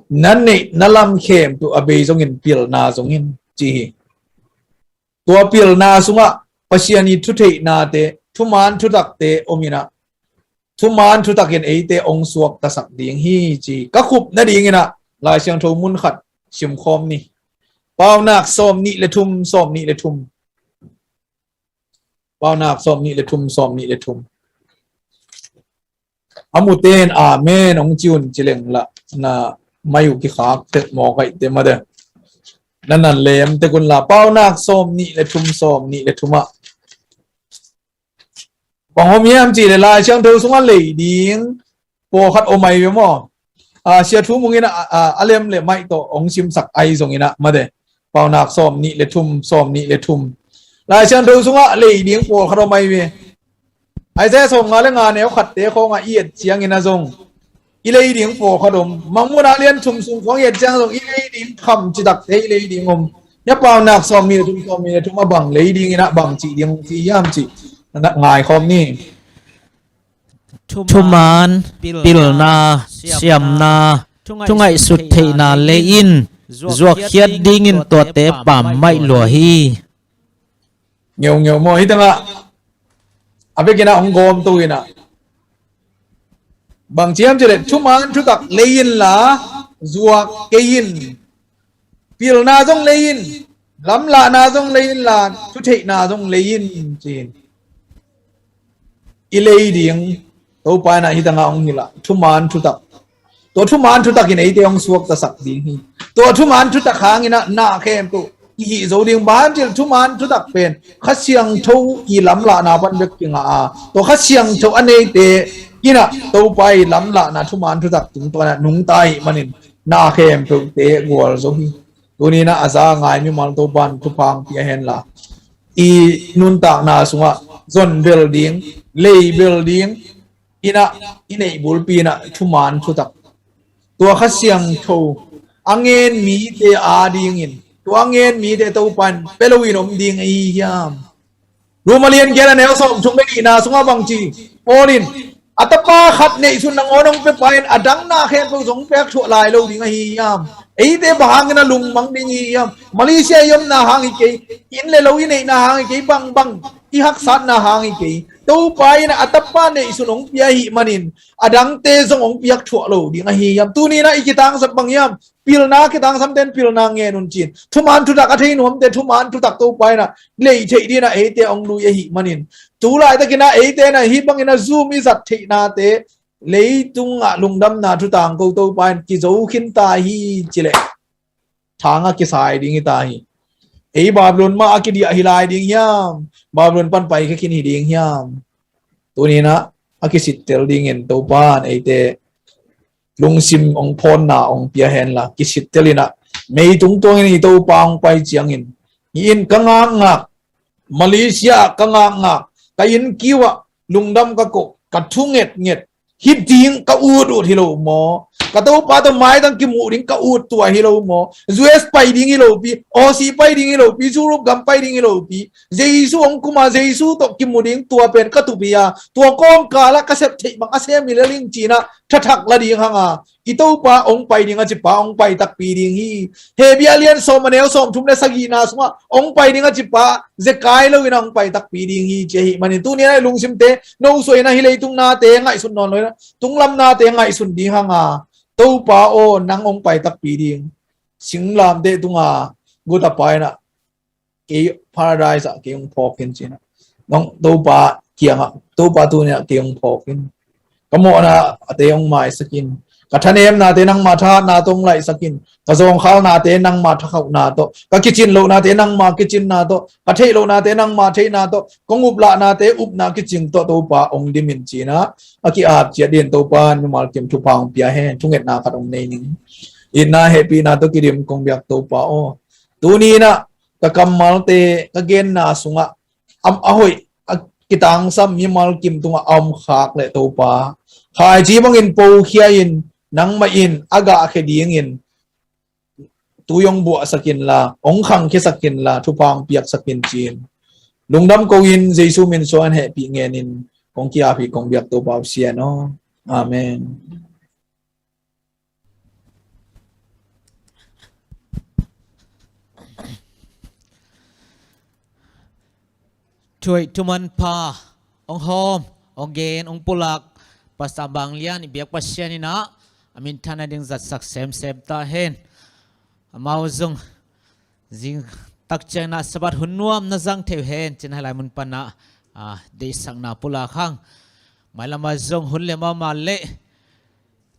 na neih na lam khempeuh a bei zongin pilna zong in, ci hi. Tua pilna sungah Pasian ii thuteihnate, thuman thutakte om in ah, thuman thutakin eite hong suaktasak ding hi, ci. Ka khup nadingin ah Lai Siangtho mun khat simkhawm ni. Paunak sawm nih le thum, sawm nih le thum. Paunak sawm nih le thum, sawm nih le thum. A mute in amen hong ci un, ci leng lah na mai uh kikhak tek mawk ahih teh mate. Na nan lem tek un la. Paunak sawm nih le thum, sawm nih le thum ah bang om hiam cih leh Lai Siangtho sungah lei ding pawlkhat om ahi ve maw? A, Sia Thu Mung in a, a, a lem le maih tawh hong simsak ahi zongin ah mate. Paunak sawm nih le thum, sawm nih le thum. Lai Siangtho sungah lei ding pawlkhat om ahi ve. Isaiah sawmnga le nga neu khatte khawngah i et ciangin ah zong i lei ding pawlkhat om. Mangmuhna lian thum sung khawng i et ciang zong i lei ding kham citakte i lei ding om. Hia Paunak sawm nih le thum, sawm nih le thum ah bang lei dingin ah bang cih ding hong ci hiam cih na ngaikhawm ni. Thuman, pilna, siamna, thungaihsut theihna lei in zuakkhiat dingin tuate pammaih lua hi. Ngeungeu maw, hih tengah a vekin ah hong gawmto in ah bang ci hiam cih leh thuman thutak lei inla zuak kei in. Pilna zong lei in, lamlahna zong lei inla, thutheihna zong lei in, ci-in i lei ding Topa in ah hih tengah hong hilh a, thuman thutak. Tua thuman thutak in eite hong suaktasak ding hi. Tua thuman thutak hangin ah na khempeuh i hih zo ding. Bang hang hiam cih leh thuman thutak pen Kha Siangtho ii lamlahna pan bek kingah a, tua Kha Siangtho a neite in ah Topa ii lamlahna thuman thutak tungtawn ah nungta ahih manin na khempeuhte gualzo hi. Tuni-in ah a za a ngai mimal Topa in thupha hong pia hen la, i nuntakna sungah zon bel ding, lei bel ding in ah i neih bulpi in ah thuman thutak, tua Kha Siangtho a ngen mite adingin, tua a ngen mite Topa in pia loin om ding ahi hiam? Rom a lian giat a neu sawmthum le nihna sungah bang ci? Paul in a tapa khat neihsun nangawn hong pia pa in a dang na khempeuh zong hong piak thuah lai lo ding ahi hiam? Eite bang hangin a lungmang ding i hi hiam? Malaysia i omna hang hi kei, inn le lo i neihna hang hi kei, bangbang i haksatna hang hi kei. Topa in a tapa neihsun hong pia ahih manin a dangte zong hong piak thuah lo ding ahi hiam? Tuni-in ah i kitangsap bang hiam? Pilna, kitangsapte in pilna ngen un ci-in, thuman thutak a thei nuamte thuman thutak Topa in ah lei theih dingin ah eite hong lui ahih manin, tu laitakin ah eite in ah hih bangin ah Zoom i zat theihnate, leitungah lungdamna thu tangko Topa in kizo khin ta hi ci leh thang a kisai ding hi ta hi. Ei Babylon mah a kidiah hi lai ding hiam? Babylon pan paikhia khin hi ding hiam? Tuni-in ah a kisittel dingin Topa in eite lungsim hong phawnna hong pia hen la, kisittel in ah mei tungtuang in i Topa hong pai ciangin, hih in ka ngakngak, Malaysia ah ka ngakngak, ka inn kiu ah lungdam ka koh, ka thu ngetnget, hih ding ka ut ut hi lo maw? Ka Topa tawh maitang kimuh ding ka ut tua hi lo maw? U S pai ding hi lopi, Aussie pai ding hi lopi, Europe gam pai ding hi lopi, Jesu hong kum a Jesu tawh kimu ding tua pen ka tup hi a, tua kawmkal ah ka sep theih bang a sem hi lel ing ci-in ah thathak la ding hang a, i Topa hong pai ding a cipa hong pai takpi ding hi. Hebru a lian sawm a neu sawmthum le sagihna sungah hong pai ding a cipa zekai lo in ah hong pai takpi ding hi ci ahih manin tuni-in ah i lungsimte nosuah in ah hih leitung nate ngaihsun nawn lo in ah tunglam nate ngaihsun ding hang a, Topa aw, nang hong pai takpi ding. Singlamteh tunga guta pa in ah kei paradise ah kei hong phawk in ci-in ah, nong Topa kiangah, Topa tuni-in ah kei hong phawk in, ka mawhna ate hong maisak in, Ka thanemnate nangma thahatna tawh hong laihsak in. Ka zawngkhalnate nangma thakhauhna tawh, ka kicin lohnate nangma kicinna tawh, ka theih lohnate nangma theihna tawh, kong uplahnate upna kicing tawh Topa hong dim in ci-in ah, a ki-ap ciat dingin Topa in mimal kim thupha hong pia hen. Thungetna khat hong nei ning. Itna hehpihna tawh kidim kong biak Topa aw, tuni-in ah ka kammalte ka genna sungah a, a hoih a kitangsam mimal kim tungah a om khak leh Topa, khaici bangin pokhia in, nangmah in a gahkhia dingin tui hong buahsak inla, hong khangkhiasak inla, thupha hong piaksak in ci-in lungdam ko-in Jesu min suang hehpih ngenin kong ki-ap hi, kong biak Topa aw, Pasian aw. Amen. Thuhoih thumanpha hong hawm, hong gen, hong pulak Pastor Bang Lian i biak Pasian in ah a minthanna ding zatsak semsem ta hen. Amau zong zing tak ciangin ah Sabbath hun nuam na zang thei uh hen ci-in ah hih lai mun pan ah, ah, deihsakna pulak hang. Mailam ah zong hun lem mahmah leh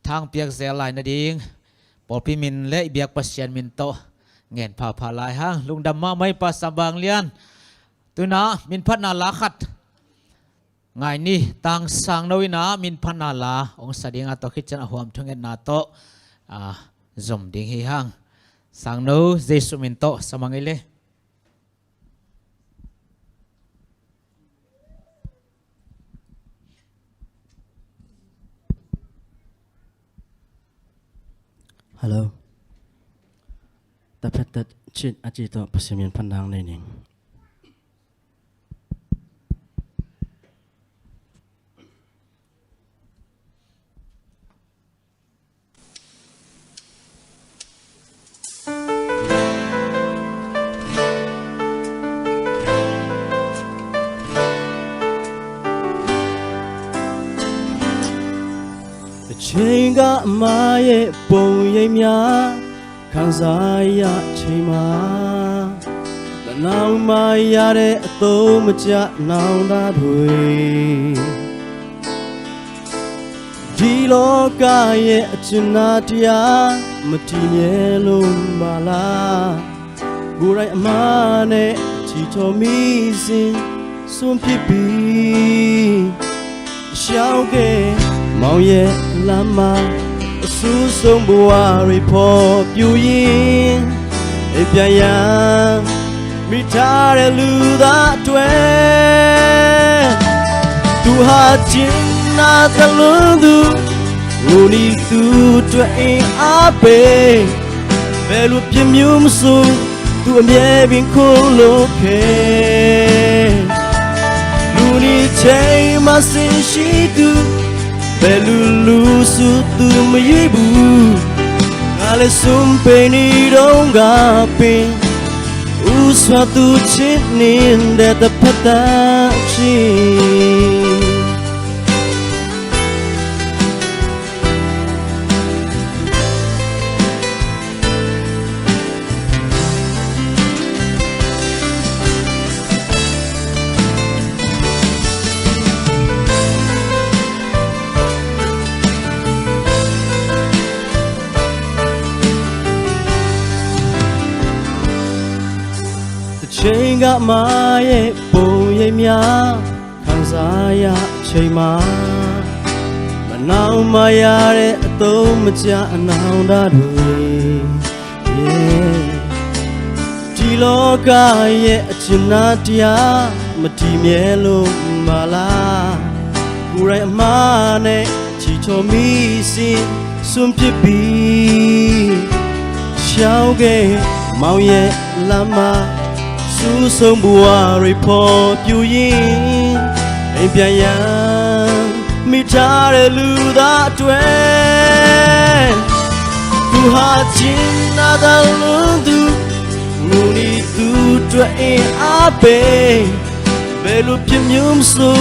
thangpiak zel lai nading pawlpi min leh i biak Pasian min tawh ngen phapha lai hang. Lungdam mahmah hi Pastor Bang Lian. Tu-in ah minphatna la khat ngai ni. Tang Sangno in ah minphatna la hong sa ding a, tua khit ciang a huam thungetna tawh, ah, zom ding hi hang. Sangno, Jesu min tawh sa mang ei le. Hello. Taphet tat cit a ci tawh Pasian min phatna nei ning. Chenga maye pong ye mya. ခံစားရချိန်မှာ တနောက်မရတဲ့အသုံးမကျနောင်တတွေ ဒီလောကရဲ့အကျဉ်းသားတရား မတည်မြဲလို့မလား။ ကိုယ်တိုင်အမှားနဲ့ ထီထောင်မိစဉ် စွန့်ပစ်ပြီး ရှောင်ခဲ့မောင်ရဲ့လမ်းမှာ အဆိုးဆုံးဘဝတွေဖော်ပြရင်း အိမ်ပြန်ရန်မိထားတဲ့လူသားအတွက် သူဟာကျဉ်းနာသလွန်းသူ ငိုနေသူအတွက်အင်အားပေး ဘယ်လိုပြစ်မျိုးမဆို သူ့အမြဲပင်ခိုလှုံခဲ့။ လူနေချိန်မှာဆင်ရှိသူ ဘယ်လူလူဆိုသူမရွေးဘူး။ ငါလည်းစွန့်ပစ်နေတုန်းကပင် ဦးစွာသူချစ်နေတဲ့တစ်ဖက်သားချင်း။ တစ်ချိန်ကမှရဲ့ပုံရိပ်များ ခံစားရချိန်မှာ မနောင်မရတဲ့အသုံးမကျအနောင်တတွေ Yeah. ဒီလောကရဲ့အကျဉ်းသားတရား မတည်မြဲလို့မလား။ ကိုယ်တိုင်အမှားနဲ့ ချီထောင်မိစဉ် စွန့်ပစ်ပြီး ရှောင်ခဲ့မောင်ရဲ့လမ်းမှာ အဆိုးဆုံးဘဝတွေဖော်ပြရင်း အိမ်ပြန်ရန်မိထားတဲ့လူသားအတွက် သူဟာကျဉ်းနာသလွန်းသူ ငိုနေသူအတွက်အင်အားပေး ဘယ်လိုပြစ်မျိုးမဆို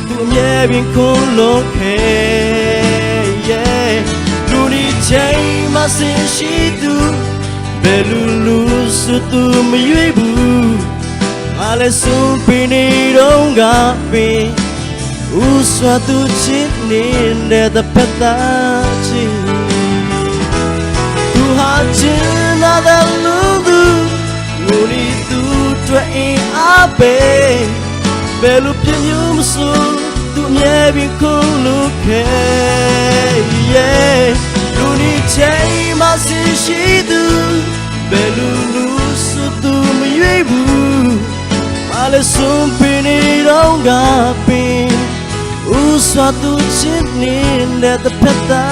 သူ့အမြဲပင်ခိုလှုံခဲ့။ Yeah. လူနေချိန်မှာဆင်ရှိသူ ဘယ်လူလူဆိုသူမရွေးဘူး။ ငါလည်းစွန့်ပစ်နေတုန်းကပင် ဦးစွာသူချစ်နေတဲ့တစ်ဖက်သားချင်း Hacin a dal ludu nguni tu tua i ape belu pianyu musu tu nyebi kulu ke ye luni cei masi shidu belu lusu tu muyuibu male sumpini dong gapi. Uswa tu cinin de tapeta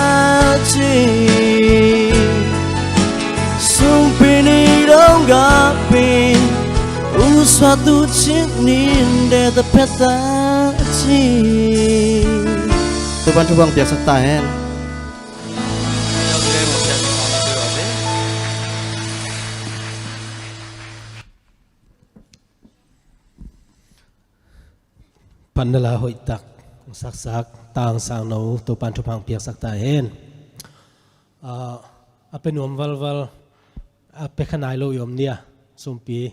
ci. Sumpini dong gapi. Uswa tu cinin de tapeta ci. Tupan tupang piaksak ta hen. Panna la hoihtak saksak tang sang no Topan thupha piaksak ta hen. A pe nuam valval a pe kha nai lo i om dia sumpi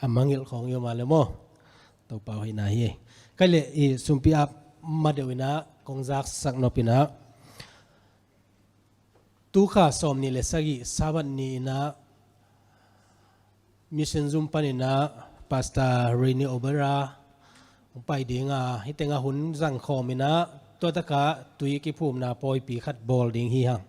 a mangil khong i om a le maw? Topa hoihna hi. Kai le i sumpi a madeuh ina kong zaksak nopina. Tukha sawm nih le sagih Sabbath ni ina mission zum pan ina Pastor Rene Obera hong pai dinga hitenga hun zang khawm ina tua taka tui kiphumna pawipi khat bawl ding hi hang.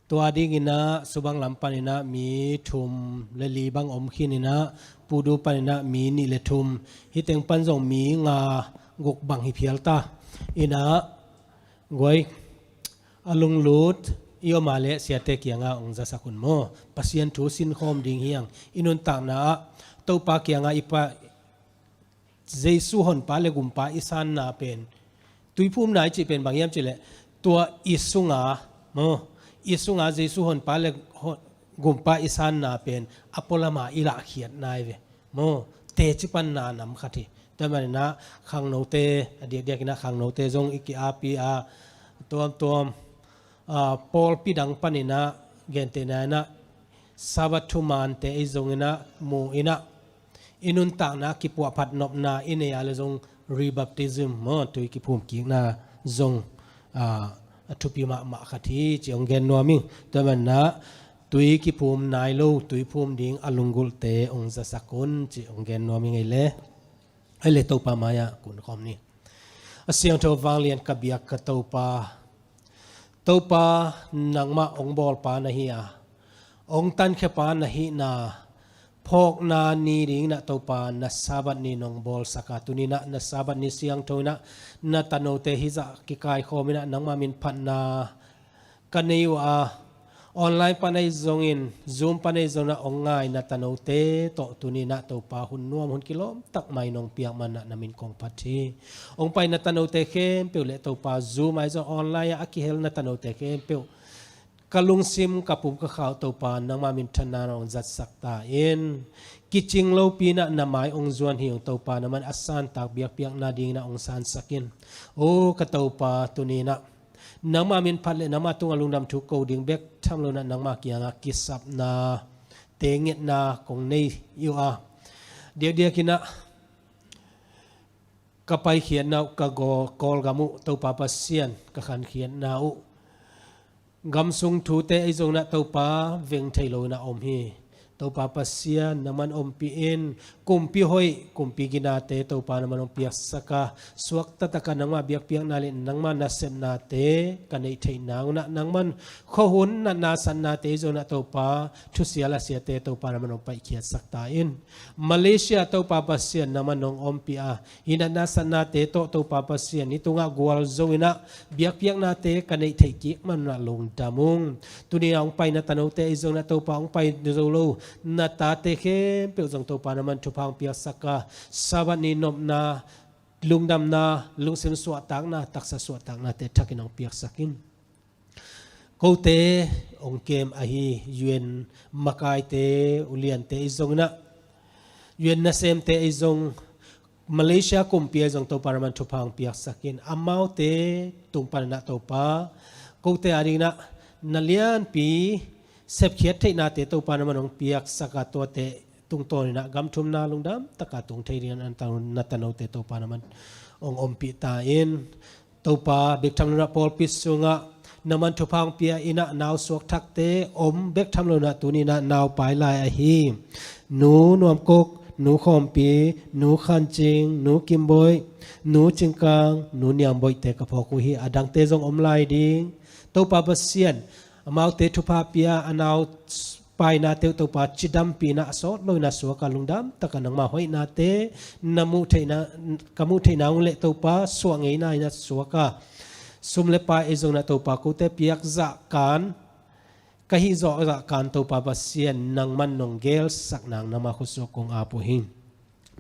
Tua ding ina subang lam pan ina mi thum le li bang om khin ina pudu pan ina mi nih le thum hiteng pan zong mi nga guk bang hi phial ta ina guai a lunglut i om a le siate kianga ong zasak un maw? Pasian thu sinkhawm ding hiang i nuntakna ah Topa kianga i pa Jesu honpa le gumpa i sanna pen tuiphumna i cih pen bang hiam cih le tua i sunga maw? I sunga Jesu honpa le gumpa i sanna pen a pualama i lahkhiatna i ve. Maw teci panna nam khat hi. Tua maninah khangnote a diakdiak inah khangnote zong i ki-api a tuamtuam pawlpi dang paninah gentehna inah Sabbath thumante ei zong inah mu inah i nuntakna kipuahphat nopna i nei a le zong rebaptism maw tui kiphum kikna zong a thupi mahmah khat hi ci hong gen nuam ing. Tua maninah tui kiphum nai lo tui phum ding a lunggulhte ong zasak un ci ong gen nuam ing ei le. Ei le Topa mai-ah kun khawm ni. A siangtho vanglian ka biak ka Topa, Topa nangmah ong bawlpa na hi a ong tankhiapa na hihna phawkna ni dingin ah Topa na Sabbath ni nong bawlsak a tuninah na Sabbath ni siangtho inah na tanote hizah kikaikhawm inah nangmah min phatna ka nei uh a online pan ahi zongin Zoom pan ahi zongin ah ong ngai na tanote tawh tuninah Topa hun nuam hun kilawm tak mai nong piak manah na min kong phat hi. Ong pai na tanote khempeuh le Topa Zoom ahi zong online ah a kihel na tanote khempeuh ka lungsim ka pum ka khau Topa nangmah minthanna nong zatsak ta in kicing lopi inah na mai ong zuan hi ong Topa na man a santak biakpiakna dingin ah ong sansak in. O ka Topa tuninah nangmah min phat le nangmah tungah lungdam thu ko ding bek tham lo inah nangmah kiangah kisapna tengetna kong nei uh a diakdiak inah ka paikhiatna uh ka Kawlgam uh Topa Pasian ka khankhiatna uh gamsung thute ei zong inah Topa veng thei lo inah om hi. Topa Pasian nangman ompih in kumpi hoih kumpi ginate Topa nangman ong piaksak a suakta taka nangmah biakpiakna le nangmah nasepnate ka neih theihna unah nangman khuahun natna satnate ei zong inah Topa thusia lasiate Topa nangman ong paikhiatsak ta in. Malaysia Topa Pasian nangman nong ompih a hih natna satnate tawh Topa Pasian hih tungah gualzo inah biakpiaknate ka neih theih kik manah lungdam ung. Tuni a hong pai na tanote ei zong inah Topa hong pai zo lo na tate khempeuh zong Topa nangman thupha hong piaksak a Sabbath ni nopna lungdamna lungsim suahtakna taksa suahtaknate thakin hong piaksak in. Kote ong kem ahi U N makaite uliante ei zong inah U N nasemte ei zong Malaysia kumpi ei zong Topa nangman thupha hong piaksak in amaute tung pan inah Topa kote a ding inah na lianpi sepkhiat theihnate Topa nangman ong piaksak a tuate tungtawn inah gam thumna lungdam taka tung thei ding inah na tanote Topa nangman ong ompih ta in. Topa bek tham lo inah pawlpi sungah Nangman thupha hong pia in ah nau suakthakte om bek tham lo in ah tuni in ah nau pai lai ahi. Nu Nuamkok, Nu Khawmpi, Nu Khancing, Nu Kimboih, Nu Cingkang, Nu Niangboihte ka phawk uh hi. A dangte zong om lai ding. Topa Pasian, amaute thupha pia a nau painate uh Topa cidampih in ah a sawt lo in ah suak a, lungdam tak a nangma hoihnate na muh theihna, ka muh theihna uh leh Topa suah ngeina in ah suak a, sum le pai ei zong in ah Topa kote piak zah kan, ka hih zawh zah kan Topa Pasian nangman nong gelsak nang nangma khut sungah kong ap uh hi.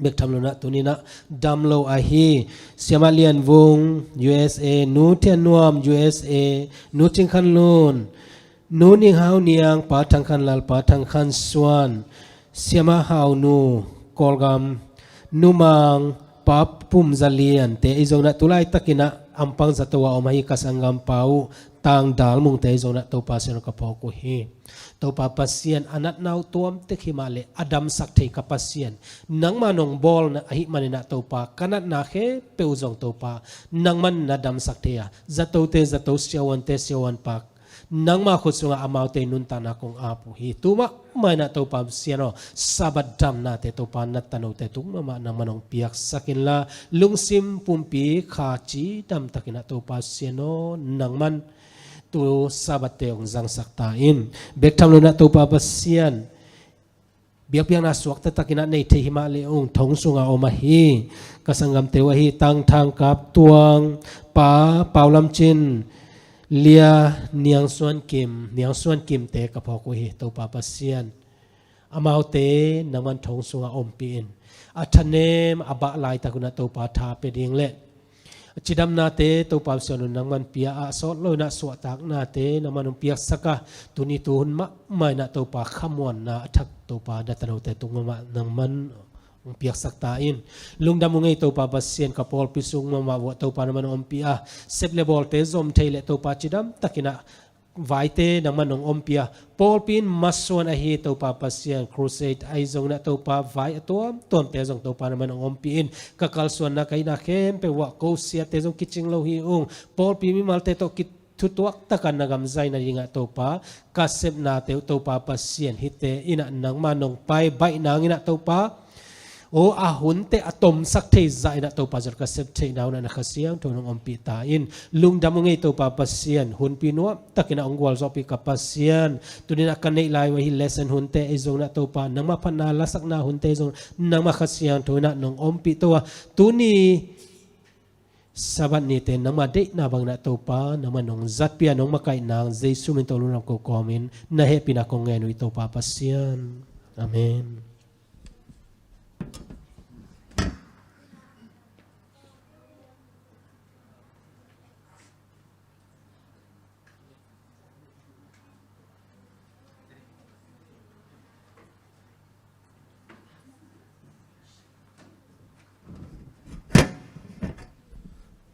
Bek tham lo in ah tuni in ah dam lo ahi. Siamah Lian Vung, U S A, Nu Thian Nuam, U S A, Nu Cing Khan Lun, Nu Ning Hau Niang, Pa Thang Khan Lal, Pa Thang Khan Suan, Siamah Hau Nu, Kawlgam, Nu Mang, Pa Pum Za Lian te ei zong in ah tu laitak in ah ampang zato a om ahi ka sanggampa uh Tang Dal Mung te ei zong in ah Topa Sian ka phawk uh hi. Topa Pasian, a natna uh tuam tek hi mah leh a damsak thei ka Pasian, nangma nong bawl ahih manin ah Topa ka natna khempeuh uh zong Topa nangman na damsak thei a, zatote zato, siavuante siavuan pa, nangma khut sungah amaute nuntakna kong ap uh hi. Tu mahmah in ah Topa Pasian aw, Sabbath damnate Topa na tanote tung mahmah nangman hong piaksak inla, lungsim pumpi kha cidam tak in ah Topa Pasian aw, nangman tu Sabbath-te hong zangsak ta in. Bek tham lo in ah Topa Pasian, biakpiakna suak taktak in ah nei thei hi mah leh ung, thong sungah om ahi ka sanggamte uh ahi Tang Thang Kap Tuang, Pa Pau Lam Cin, Lia Niang Suan Kim, Niang Suan Kim te ka phawk uh hi. Topa Pasian, amaute nangman thong sungah ompih in. A thanem a bah laitak un ah Topa tha pia ding leh cidamnate Topa Pasian un nangman pia a, sawt lo in ah suahtaknate nangman hong piaksak a, tuni tuhun mahmah in ah Topa khamuanna a thak Topa na tanote tung mahmah nangman hong piaksak ta in. Lungdam ung ei Topa Pasian, ka pawlpi sung mahmah vuah Topa nangman hong ompih a, sep le bawlte zom thei leh Topa cidam tak in ah vaite nangman hong ompih a, pawlpi in masuan ahi Topa Pasian, crusade ahi zong in ah Topa vai a tuamtuamte zong Topa nangman hong ompih in. Ka kalsuanna ka itna khempeuh uah ko siate zong kicing lo hi ung, pawlpi mimalte tawh kithutuak tak a na gam zai nading ah Topa ka sepnate uh Topa Pasian, hihte in ah nangma nong pai baih nang in ah Topa aw, a hunte a tomsak thei zah in ah Topa zot ka sep theihna un ah na Kha Siangtho nong ompih ta in. Lungdam ung ei Topa Pasian, hunpi nuam tak in ah hong gualzawhpih ka Pasian, tuni in ah ka neih lai uh ahi lesson hunte ei zong in ah Topa nangma phatna lasakna hunte ei zong nangma Kha Siangtho in ah nong ompih to a, tuni Sabbath nite nangma deihna bang in ah Topa nangma nong zatpih a, nong makaih nang Jesu min tawh lungdam ko kawmin na hehpihna kong ngen uh hi Topa Pasian. Amen.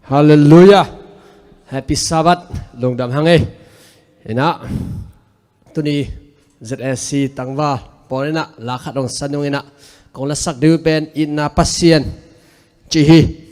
Halleluiah. Happy Sabbath. Lungdam hang ei. In ah tuni Z A C tangval pawl in ah la khat hong sa nung in ah kong lasak ding uh pen Itna Pasian ci hi.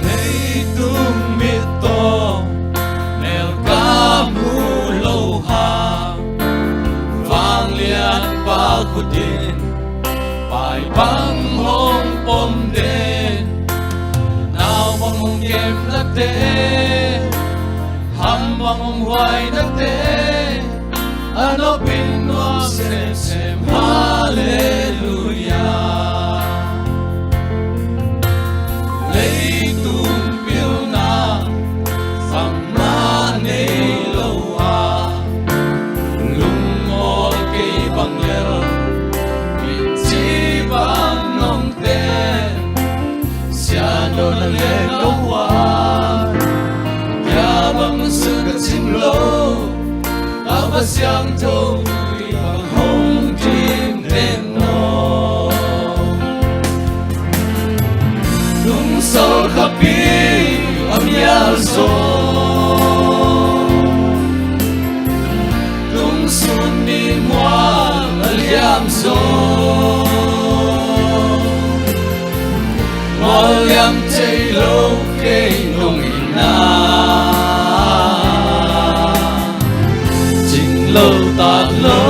Leitung mit tawh mel ka mu lo hang, vanglianpa khut in pai bang hong pom den, nau bang hong kemnate, ham bang hong huainate, a nopin nuam semsem. Halleluiah. Siangtho i bang hong dim den aw. Tungsol khapi a mial zaw, tungsun ni mual a liam zaw, mual liam thei lo kei nong itna, cing lo tak lo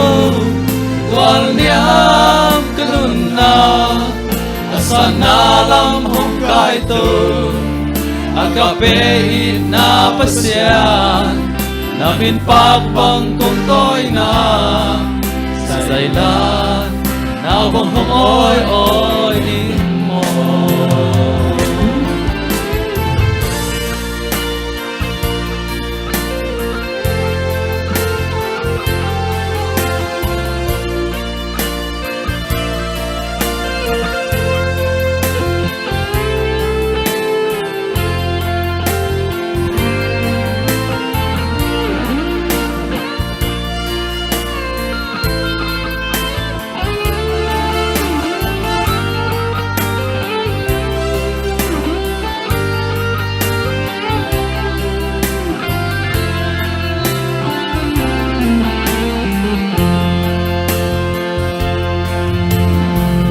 tual niam ka nunna, a sana lam hong kaito, agape itna Pasian, na min pak bang kong tawina, zailan nau bang hong awi awi ding maw.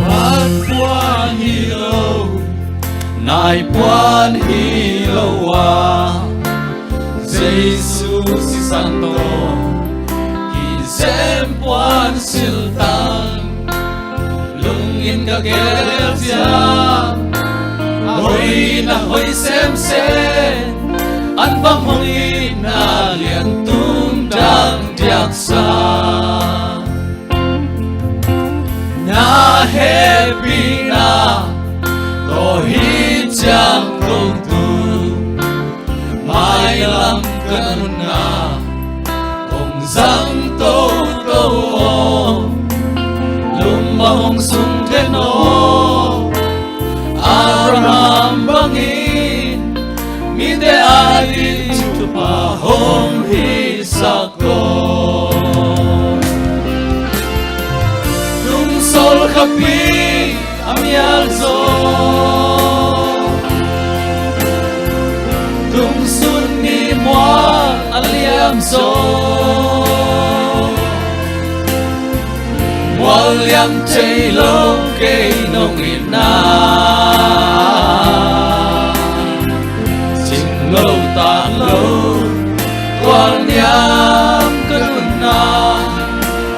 Puan puan hi lo, nai puan hi lo a, Jesu sisan tawh kizem puan siltan, lungin ka gel ciang, a hoih na hoih semsem, an bang hong itna lian tung dang diaksa. Na hehpihna tawh hi ciang kong tu, mailam ka nunna hong zang toto aw. Lum bang hong sung den aw, Abraham bangin mite ading thupha hong hisak aw. Tungsol khapi a mial zaw, tungsun ni mual a liam zaw, mual liam thei lo kei nong itna, cing lo tak lo tual niam ka nunna,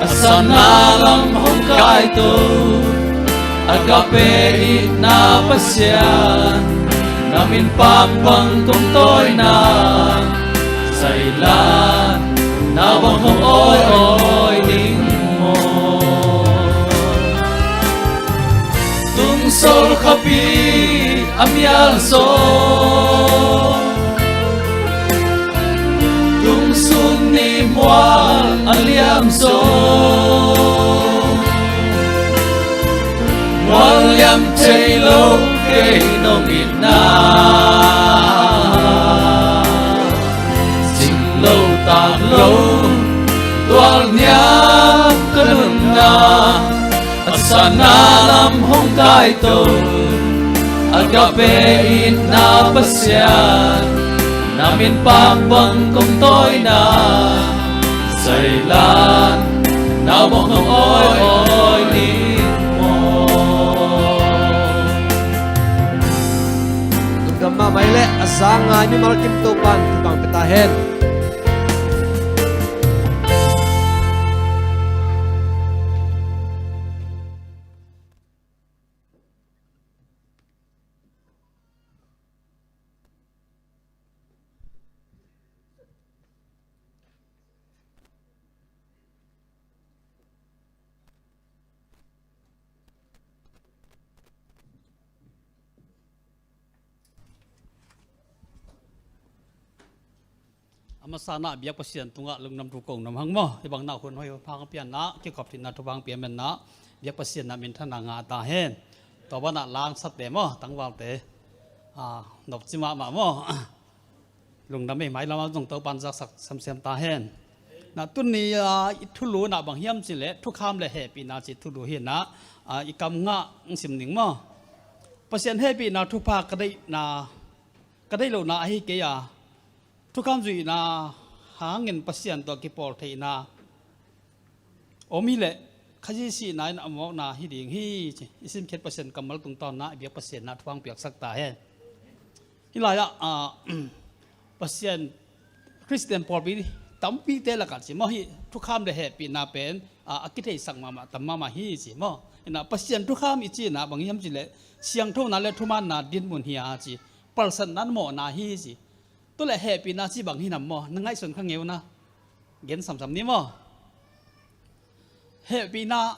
a sana lam hong kaito, agape itna Pasian, na min pak bang kong tawina, zailan nau bang hong awi awi ding maw. Tungsol khapi a mial zaw, tungsun ni mual a liam zaw, mual liam thei lo kei nong itna, cing lo tak lo tual niam ka nunna, a sana lam hong kaito, agape itna Pasian, na min pak bang kong tawina, zailan nau bang hong awi awi ding maw. Lungdam mahmah leh a zang ngai mimal kim Topan thupha pia ta hen. A masa-in ah biak Pasian tungah lungdam thu kong nuam hang maw. Hih bang na hun hoih hang pian ah, kikhop theihna thu hang pia man ah, biak Pasian na minthanna ngah ta hen. Tua banah langsatte maw, tangvalte, a, nopci mahmah maw. Lungdam ei, mailam ah zong Topan zaksak semsem ta hen. Na tuni a i thulu na bang hiam cih leh thukham le hehpihna cih thulu hi na, a, i kam ngah hong sim ning maw? Pasian hehpihna thupha ka deihna, ka deih lohna ahi kei a, thukham zuihna hangin Pasian tawh kipawl theihna om hi leh Khazih sihna in a mawkna hi ding hi ci. I simkhiat Pasian kammal tungtawn na i biak Pasian na thu hong piaksak ta hen. Hih lai-ah, ah, Pasian Khristian pawlpi tampite lakah ci maw, hih thukham le hehpihna pen, ah, a kitheisak mahmah tam mahmah hi ci maw. Hi na Pasian thukham i cih na bang hiam cih leh siangthona le thumaanna dinmun hi a ci. Palsatna mawhna hi ci. Tu le hehpihna ci bang hi nam maw, na ngaihsun kha ngeu na. Gen samsam ni maw? Hehpihna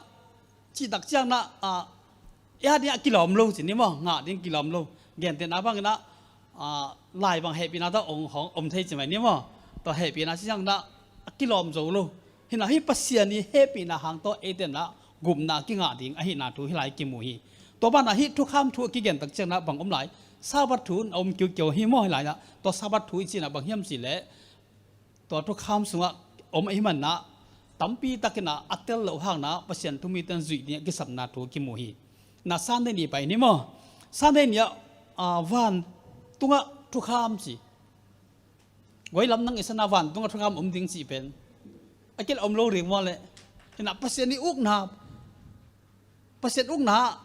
cih tak ciang na, ah, i a ding a kilawm lo ci ni maw, ngah ding kilawm lo. Gentehna bangin ah, ah, lai bang hehpihna tawh ong hong om thei ci mai ni maw? Tua hehpihna cih ciang na a kilawm zo lo. Hi na hih Pasian i hehpihna hang tawh eite na gupna kingah ding ahihna thu hih lai kimu hi. Tua banah hih thukham thu a kigen tak ciang na bang om lai? Sabbath thu a om kiukiu hi maw hih lai-ah? Tua Sabbath thu i cih na bang hiam cih leh tua thukham sungah om ahih man na tampi takin ah a tel loh hang na Pasian thumite in zuih ding a kisapna thu kimu hi. Na Sunday ni pai ni maw? Sunday ni ah, ah, vantungah thukham ci. Guai lam nang i sa na vantungah thukham om ding cih pen a kilawm lo ring maw leh? Hi na Pasian i ukna, Pasian ukna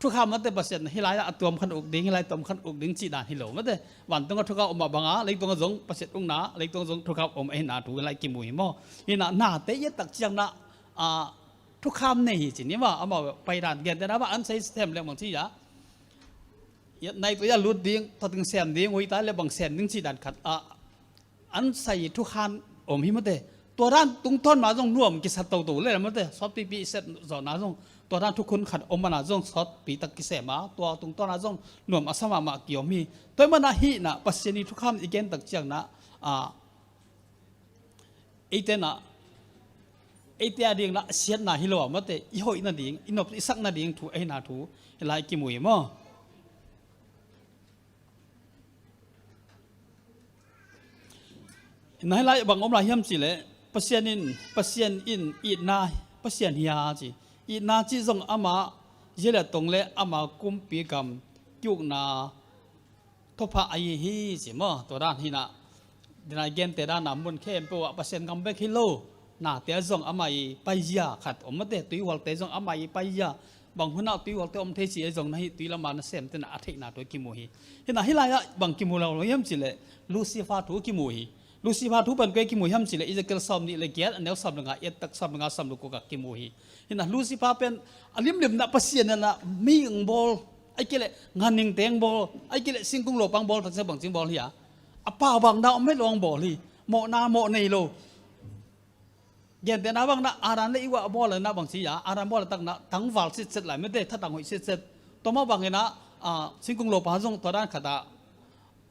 thukham mate, Pasian hih lai-ah a tuam khan uk ding, hih lai tuam khan uk ding cih dan hi lo mate. Vantungah thukham om mah banga leitungah zong Pasian ukna, leitungah zong thukham om ahihna thu hih lai kimu hi maw? Hi na nate i et tak ciang na, ah, thukham nei hi ci ni maw? Amau pai dan gentehna bang an sai sem leng bang ci a, nai tua a lut ding, tua ding sem ding, ui ta le bang sem ding cih dan khat, ah, an sai thukham om hi mate. Tua dan tungtawn ma zong nuam kisa toto le mate. Sawtpipi i set zawhna zong tua dan thukhun khat om mana zong sawtpi tak kisem a, tua tungtawn a zong nuam a sa mahmah kiom hi. Tua mana hih na Pasian i thukham i gen tak ciang na, ah, eite na, eite a ding na siatna hi lo a mate, i hoih nading, i nop i sak nading thu ahihna thu hih lai kimu hi maw? Na hih lai bang om lai hiam cih leh Pasian in, Pasian in itna Pasian hi a ci. Itna cih zong ama zia le tong le ama kumpi gam kiukna thupha ahi hi ci maw? Tua dan hi na, dina i gente dan a mun khempeuh ah Pasian gam bek hi lo, nate ah zong ama i paizia khat om mate, tuihualte zong ama i paizia, bang hun ah tuihualte om thei ci a zong na hih tui lama na semte na a theihna thu kimu hi. Hi na hih lai-ah bang kimu lo lo hiam cih leh Lucifer thu kimu hi. Lucifer thu pen koi kimu hiam cih leh Ezekiel sawm nih le giat a neu sawm le nga, i et tak sawm le nga sawm le guk ah kimu hi. Hi na Lucifer pen a limlim na Pasian in na mihing bawl, ai kei leh nganhingte hong bawl, ai kei leh singkung lopa hong bawl tak ciang bang ci hong bawl hi a, a pau bang na om het lo hong bawl hi. Mawhna mawh nei lo. Gentehna bang na Adam le Eva a bawl na bang ci a, Adam bawl tak na tangval sitset lai mate, thatang hoih sitset. Tua mah bangin ah, ah, singkung lopa zong tua dan khat ah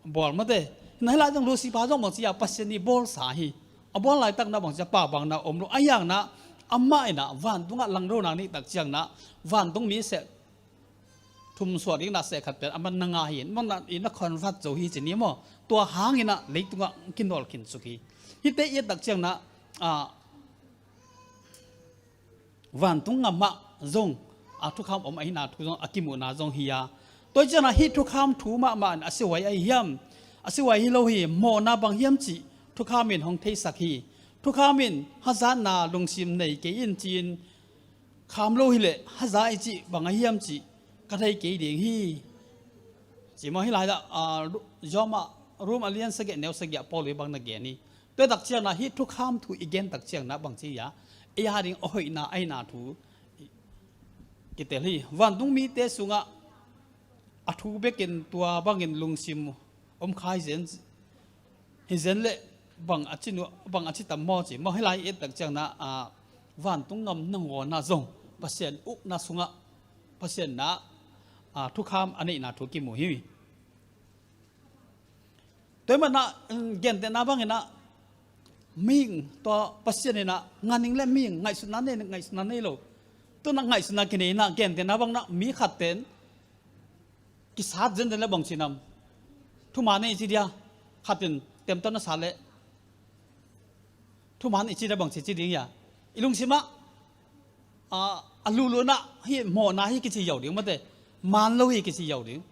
bawl mate. Na hih lai zong Lucifer zong bang ci a, Pasian i bawlsa hi. A bawl laitak na bang ci a, pau bang na om lo. A hiang na amah in ah vantungah langdo na nih tak ciang na vantung mi seh thum suah ding na seh khat pen amah na ngah hi. Amah na i na convert zo hi ci ni maw? Tua hangin ah leitungah kinawl khin suk hi. Hihte i et tak ciang na, ah, vantung gam ah zong a thukham om ahihna thu zong a kimuhna zong hi a. Tua ciangin ah hih thukham thu mahmah in a sihuai ahi hiam? A sihuai hi lo hi. Mawhna bang hiam cih thukham in hong theisak hi. Thukham in hazatna lungsim nei kei in ci-in kham lo hi leh haza i cih bang ahi hiam cih ka thei kei ding hi. Ci maw hih lai-ah, ah, Rom ah, Rom a lian sagih neu sagih ah Paul i bang na gen hi. Tua tak ciang na hih thukham thu i gen tak ciang na bang ci a, ei a ding a hoihna ahihna thu kitel hi. Vantung mite sungah a thu bekin tua bangin lungsim om kha hi zen, hi zen leh bang a ci nu, bang a ci tam maw ci maw? Hih lai i et tak ciang na, ah, vantung gam nangawn ah zong Pasian ukna sungah Pasian na, ah, thukham a neihna thu kimu hi. Tua ahih manin ah, um, gentehna bangin ah mihing tua Pasian in ah nganhing le mihing ngaihsutna nei, ngaihsutna nei lo. Tu-in ah ngaihsutna kinei in ah gentehna bangin ah mi khat ten kisat zenzen le bang ci nam? Thuman nei ci dia, khat in temtawn a sa leh Thuman i cih dah bang ci ci ding hia? I lungsim ah, a, a lulunah hi, mawhna hi kici yo ding mate. Man lo hi kici yo ding.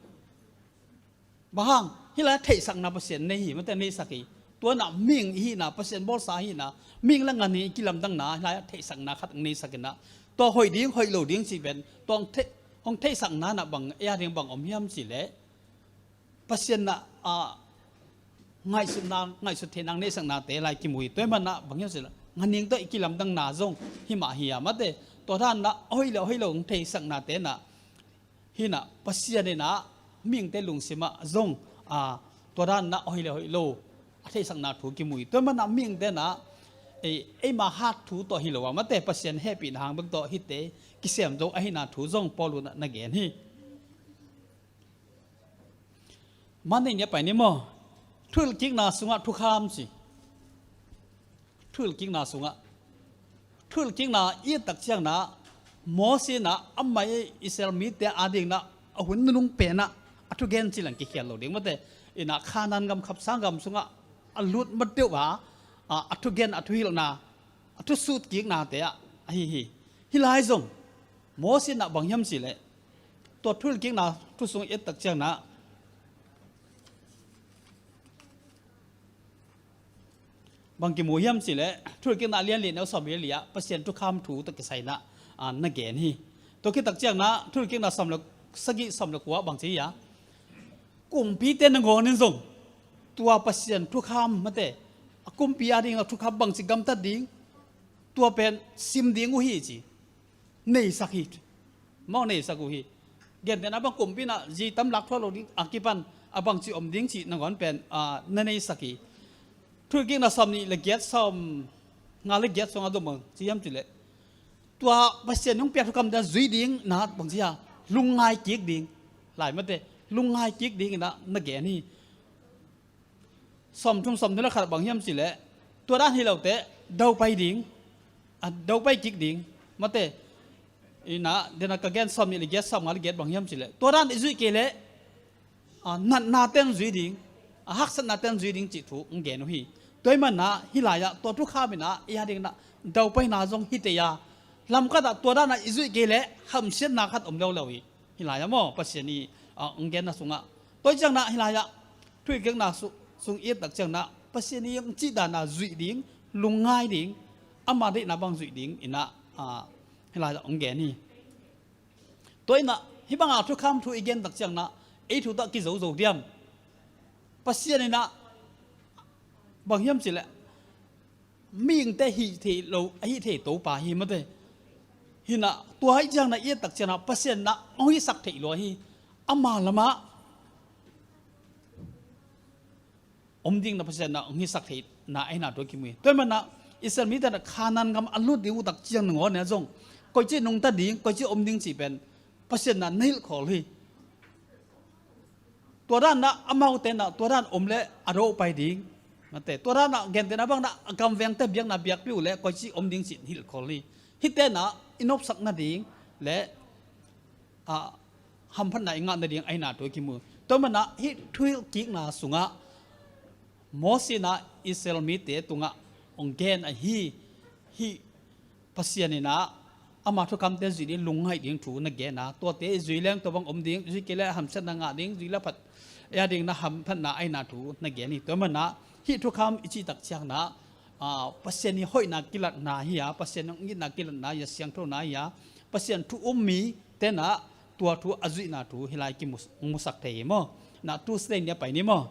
Bang hang, hih lai-ah theihsakna Pasian nei hi mate, neisak hi. Tua inah mihing i hihna, Pasian bawlsa i hihna, mihing le ganhing i kilamdanna, hih lai-ah theihsakna khat neisak inah, tua hoih ding, hoih lo ding cih pen, tua hong theih, hong theihsakna inah bang, ei a ding bang om hiam cih leh, Pasian inah, a, ngaihsutna, ngaihsut theihna neihsaknate lai kimu hi. Tua ahih manin ah bang hiam cih leh, ganhing tawh i kilamdanna zong hi mah hi a mate. Tua dan inah a hoih le a hoih lo hong theihsaknate inah, hi inah Pasian inah mihingte lungsim ah zong, a, tua dan inah a hoih le a hoih lo a theihsakna thu kimu hi. Tua ahih manin ah mihingte inah, ei, eima hat thu tawh hi lo a mate, Pasian hehpihna hang bek tawh hihte kisem zo ahihna thu zong Paul in ah na gen hi. Mate, nih a pai ni maw? Thuhilhkikna sungah thukham ci. Thuhilhkikna sungah. Thuhilhkikna i et tak ciangin ah, Moses inah amah i Israel mite a dingin ah a hun nunung pen ah a thugen cih leng kikhial lo ding mate. Inah Kanaan gam khapsang gam sungah a lut ma deuh a, a, a thugen, a thuhilhna, a thusutkiknate ah ahi hi. Hih lai zong Moses inah bang hiam cih leh, tua thuhilhkikna thu sung i et tak ciangin ah bang kimu hiam cih leh, Thuhilhkikna a lian li, a neu sawm li a li ah Pasian thukham thu tawh kisai inah, a, na gen hi. Tua khit tak ciangin ah Thuhilhkikna sawm le sagih, sawm le kua bang ci hia? Kumpite nangawn in zong tua Pasian thukham mate, a kumpi a dingin a thukham bangci gamtat ding, tua pen sim ding uh hi ci. Neisak hi. Maw, neisak uh hi. Gentehna bang kumpi inah zi tam lak thuah lo ding, a kipan a bangci om ding cih nangawn pen, a, na neisak hi. Thuhilhkikna sawm nih le giat, sawm nga le giat sungah zong bang ci hiam cih leh, tua Pasian hong piak thukham dan zui ding inah bang ci hia? Lungngai kik ding. Lai mate, lungngai kik ding inah na gen hi. Sawmthum, sawmthum le khat bang hiam cih leh, tua dan hi lote, daupai ding, a, daupai kik ding mate. Inah, dena ka gen sawm nih le giat, sawm nga le giat bang hiam cih leh, tua dan i zuih kei leh, a, natna ten zui ding, a, haksatna ten zui ding cih thu hong gen uh hi. Tua ahih manin ah hih lai-ah tua thukham inah i a dingin ah daupaina zong hi tei a, lamkhat ah tua dan ah i zuih kei leh hamsiatna khat om leuleu hi. Hih lai-ah maw, Pasian i, a, hong genna sungah. Tua ahih ciangin ah hih lai-ah Thuhilhkikna su-, sung i et tak ciangin ah Pasian i hong cih dan ah zuih ding, lungngai ding, ama deihna bang zuih ding inah, a, hih lai-ah hong gen hi. Tua inah hih banga thukham thu i gen tak ciangin ah ei thu tawh kizo zo diam? Pasian inah bang hiam cih leh, mihingte hih theih lo, a hih thei Topa hi mate. Hi inah tua ahih ciangin ah i et tak ciangin ah Pasian inah hong hisak theih lua hi. Ama lamah om dingin ah Pasian inah hong hisak theihna ahihna thu kimu hi. Tua ahih manin ah Israel mite inah Kanaan gam a lut ding uh tak ciang nangawn inah zong koici nungta ding, koici om ding cih pen Pasian inah na hilhkhawl hi. Tua dan inah amaute inah tua dan om leh a daupai ding mate, tua dan inah gentehna bang inah a gamvengte biakna biakpih uh leh koici om ding cih hilhkhawl hi. Hihte inah i nopsak nading le, a, hamphatna i ngah nading ahihna thu kimu. Tua ahih manin ah hih thuhilhkikna sungah Moses inah Israel mite tungah hong gen ahi, hih Pasian inah ama thukhamte zuih ding, lungngaih ding thu na gen a, tuate i zui leng tua bang om ding, zui kei leh hamsiatna ngah ding, zui leh phat, ei a dingin ah hamphatna ahihna thu na gen hi. Tua ahih manin ah hih thukham i cih tak ciangin ah, a, Pasian i hoihna kilatna hi a, Pasian i hong itna kilatna hi a, siangthona hi a, Pasian thu um mite inah tua thu a zuihna thu hih lai kimu, musak thei hi maw? Na Tuesday ni a pai ni maw?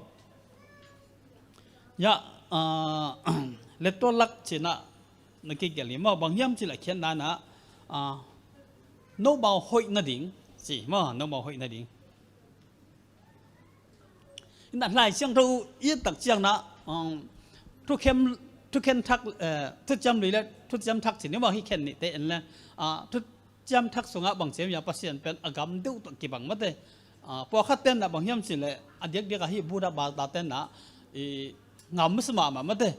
Ya, a, lettual lak ci inah na kigelh hi maw? Bang hiam cih leh a khiatna inah, a, nomau hoih nading ci maw, nomau hoih nading. Inah Lai Siangtho i et tak ciangin ah, um, thukhen, thukhen thak, eh, thuciam lui le thuciam thak ci ni maw, hih khen nihte en leh, a, thu ciam thak sungah bang ci hiam, Pasian pen a gam deuh tawh kibang mate. A, pawlkhatte inah bang hiam cih leh a diakdiak ah hih Buddha bata te inah i ngam masa mahmah mate.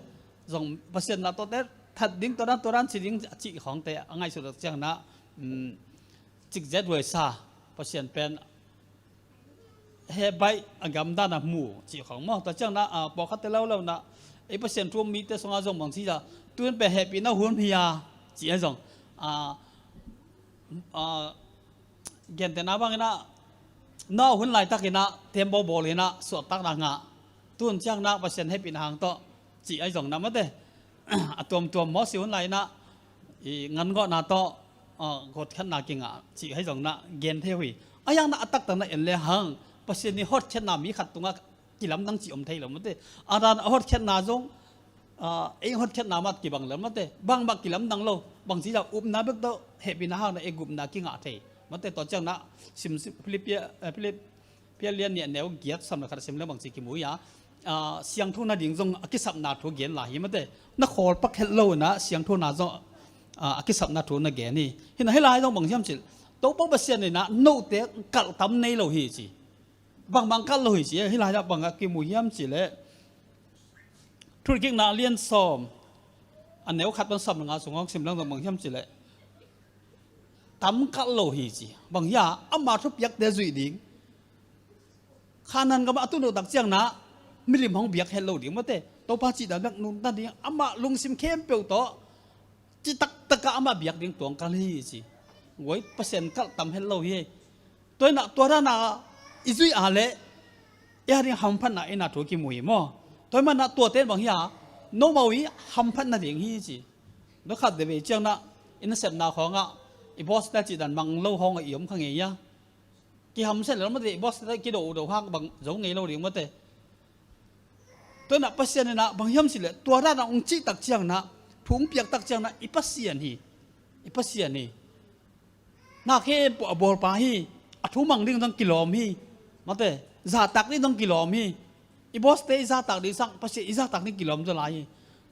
Zong Pasian inah tuate that ding, tua dan, tua dan ci ding a cih khawngte a ngaihsut tak ciangin ah, um, cikzet huaisa, Pasian pen heh baih, a gam dan a mu cih khawng maw. Tua ciangin ah, a, pawlkhatte laulauin ah ei Pasian thu um mite sungah zong bang ci hia, Tun pen hehpihna hun hi a, ci a zong. A, a, gentehna bangin ah, Noah hun laitakin ah tembaw bawl in ah suahtakna ngah. Tun ciang na Pasian hehpihna hang tawh, ci a zong na mate. A tuamtuam Moses hun lai in ah i ngangawhna tawh, a, hotkhiatna kingah, ci a zong na gen thei uh hi. A yang na a taktak na en le hang, Pasian i hotkhiatna mi khat tungah kilamdang ci om thei lo mate. A dan a hotkhiatna zong, a, ei hotkhiatna mat kibang lo mate. Bangmah kilamdang lo. Bangci a upna bek tawh hehpihna hang na ei gupna kingah thei mate. Tua ciang na sim, sim, Philippia, eh, Philip, Philippi lian nih a neu giat sam le khat sim le bangci kimu hi a. A, siangtho nading zong a kisapna thu gen lai hi mate. Na khawl pak het lo na siangthona zong, a, a kisapna thu na gen hi. Hi na hi lai zong bang hiam cih leh, Topa Pasian in ah note kalh tam nei lo hi ci. Bangbang kalh lo hi ci, hi lai ah bang a kimu hiam cih leh, Thuhilhkikna lian sawm a neu khat pan sawm le nga sung hong sim leng zong bang hiam cih leh, tam kalh lo hi ci. Bang hia, ama thupiakte zuih ding. Kanaan gam ah a tun uh tak ciang na milim hong biak het lo ding mate. Topa cihna bek nunta ding, ama lungsim khempeuh tawh citak taka ama biak ding tuang kalh hi ci. Guai, Pasian kalh tam het lo hi. Tua in ah tua dan a i zuih a leh, ei a ding hamphatna ei na thu kimu hi maw. Tua hi man ah tuate in bang hia, nomau i hamphat nading hi ci. Tua khat veve ciang na i nasepna khawng ah i boss te cih dan mang lo hong a i om kha ngei a. Kihamsiat lo mate, i boss te kido do hang bang zo ngei lo ding mate. Tua in ah Pasian in ah bang hiam cih leh, tua dan a hong cih tak ciang na, thu hong piak tak ciang na, i Pasian hi. I Pasian hi. Na khempeuh a bawlpa hi. A thu mang ding zong kilawm hi. Mate, zahtak ding zong kilawm hi. I boss te i zahtak ding sang, Pasian i zahtak ding kilawm zaw lai hi.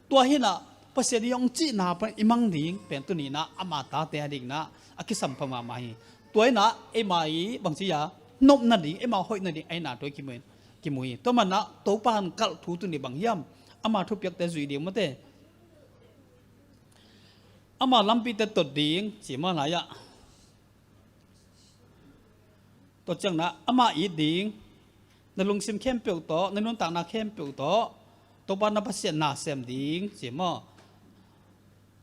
Tua hi na, Pasian i hong cihna pen i mang ding pen tuni na, ama tate a ding na a kisampha mahmah hi. Tua hi na, eima i bangci a nopna ding, eima hoihna ding ei na thu kimu hi. Kimu hi. Tua man na, Topa hong kalh thu tuni bang hiam, ama thupiakte zuih ding mate. Ama lampite tot ding, ci mah lai ah. Tua ciang na, ama it ding, na lungsim khempeuh tawh, na nuntakna khempeuh tawh, Topa na Pasian na sem ding, ci maw.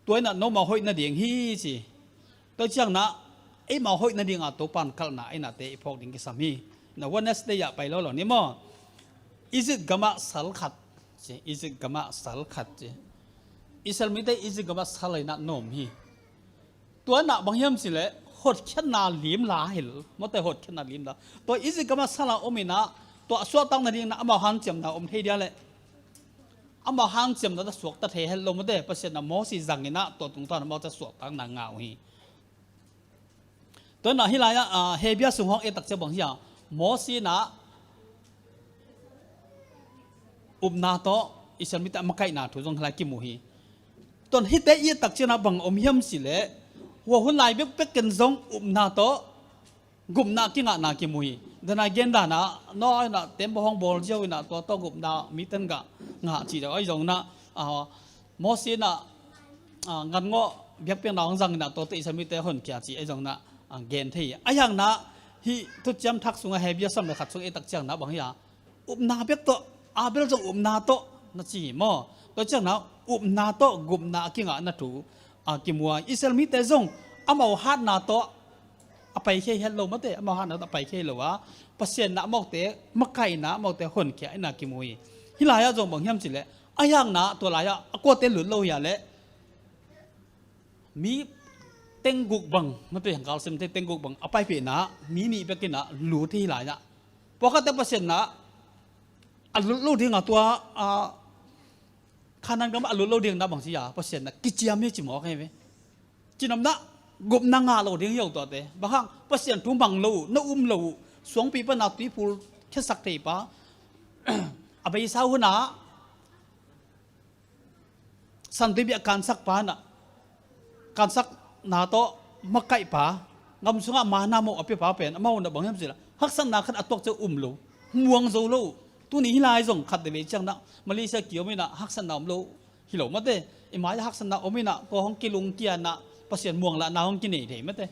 Tua in ah nomau hoih nading hi ci. Tua ciang na, eimau hoih nading a Topa in kalhna ei nate i phawk ding kisam hi. Na Wednesday ah pai lo lo ni maw. Egypt gam ah sal khat ci, Egypt gam ah sal khat ci. Israel mite Egypt gam ah sal in ah na om hi. Tua in ah bang hiam cih leh hotkhiatna lim la hi lo. Mawte hotkhiatna lim la. Tua Egypt gam ah sal a om in ah, tua a suahtak nading in ah amau hanciamna om thei dia leh, amau hanciamna ta suakta thei het lo mawte, Pasian in ah Moses zang in ah tua tungtawn amau ta suahtakna ngah uh hi. Tua in ah hih lai ah, ah, Hebru sung hong et tak ciang bang hiam, Moses in ah upna tawh Israel mite a makaihna thu zong hih lai kimu hi. Tua in hihte i et tak ciang ah bang om hiam cih leh, hua hun lai bekbek ken zong upna tawh gupna kingahna kimu hi. Dana gen dana, Noah in ah tembaw hong bawl ziau in ah tua tawh gupna mite in gah ngah cih deuh ahi zong in ah, ah, Moses in ah, ah, ngangawh biakpiakna hong zang in ah tua tawh Israel mite honkhia cih ahi zong in ah, ah, gen thei hi. Ahi hang in ah hih thuciam thak sungah Hebru sawm le khat sung et tak ciang in ah bang hiam, upna bek tawh, Abel zong upna tawh na ci hi maw. Tua ciang in ah upna tawh gupna a kingahna thu, ah, kimu a, Israel mite zong amau hatna tawh a paikhia hi het lo mawte, amau hatna tawh a paikhia hi lo a, Pasian in ah amaute makaihna, amaute honkhia in ah kimu hi. Hih lai ah zong bang hiam cih leh, ahi hang in ah tua lai ah a kuate lut lo hi a leh, mi tengguk bang, mawte, hangkal sim thei tengguk bang a paipihna mi nih bek in ah lut hi lai ah. Pawlkhatte Pasian in ah a lut lo ding a tua, ah, Kanaan gam ah a lut lo ding in ah bang ci a, Pasian in ah kiciam hi ci mawk hi ve. Cinopna, gupna ngah lo ding hi lo tuate. Bang hang, Pasian thu mang lo uh, na um lo uh, suangpi pan a tuiphul khiasak thei pa, a beisa hun ah Santui bia kansak pa in ah, kansakna tawh makaih pa, gam sungah manna mawh a pia pa pen, amau in ah bang hiam cih leh, haksatna khat a tuak ciang um lo, muang zo lo. Tuni hih lai zong khat veve ciang in ah, Malaysia kiom in ah haksatna om lo hi lo mawte. I mai ah haksatna om in ah, tua hong kilungkia in ah, Pasian muanglahna hong kinei thei mawte.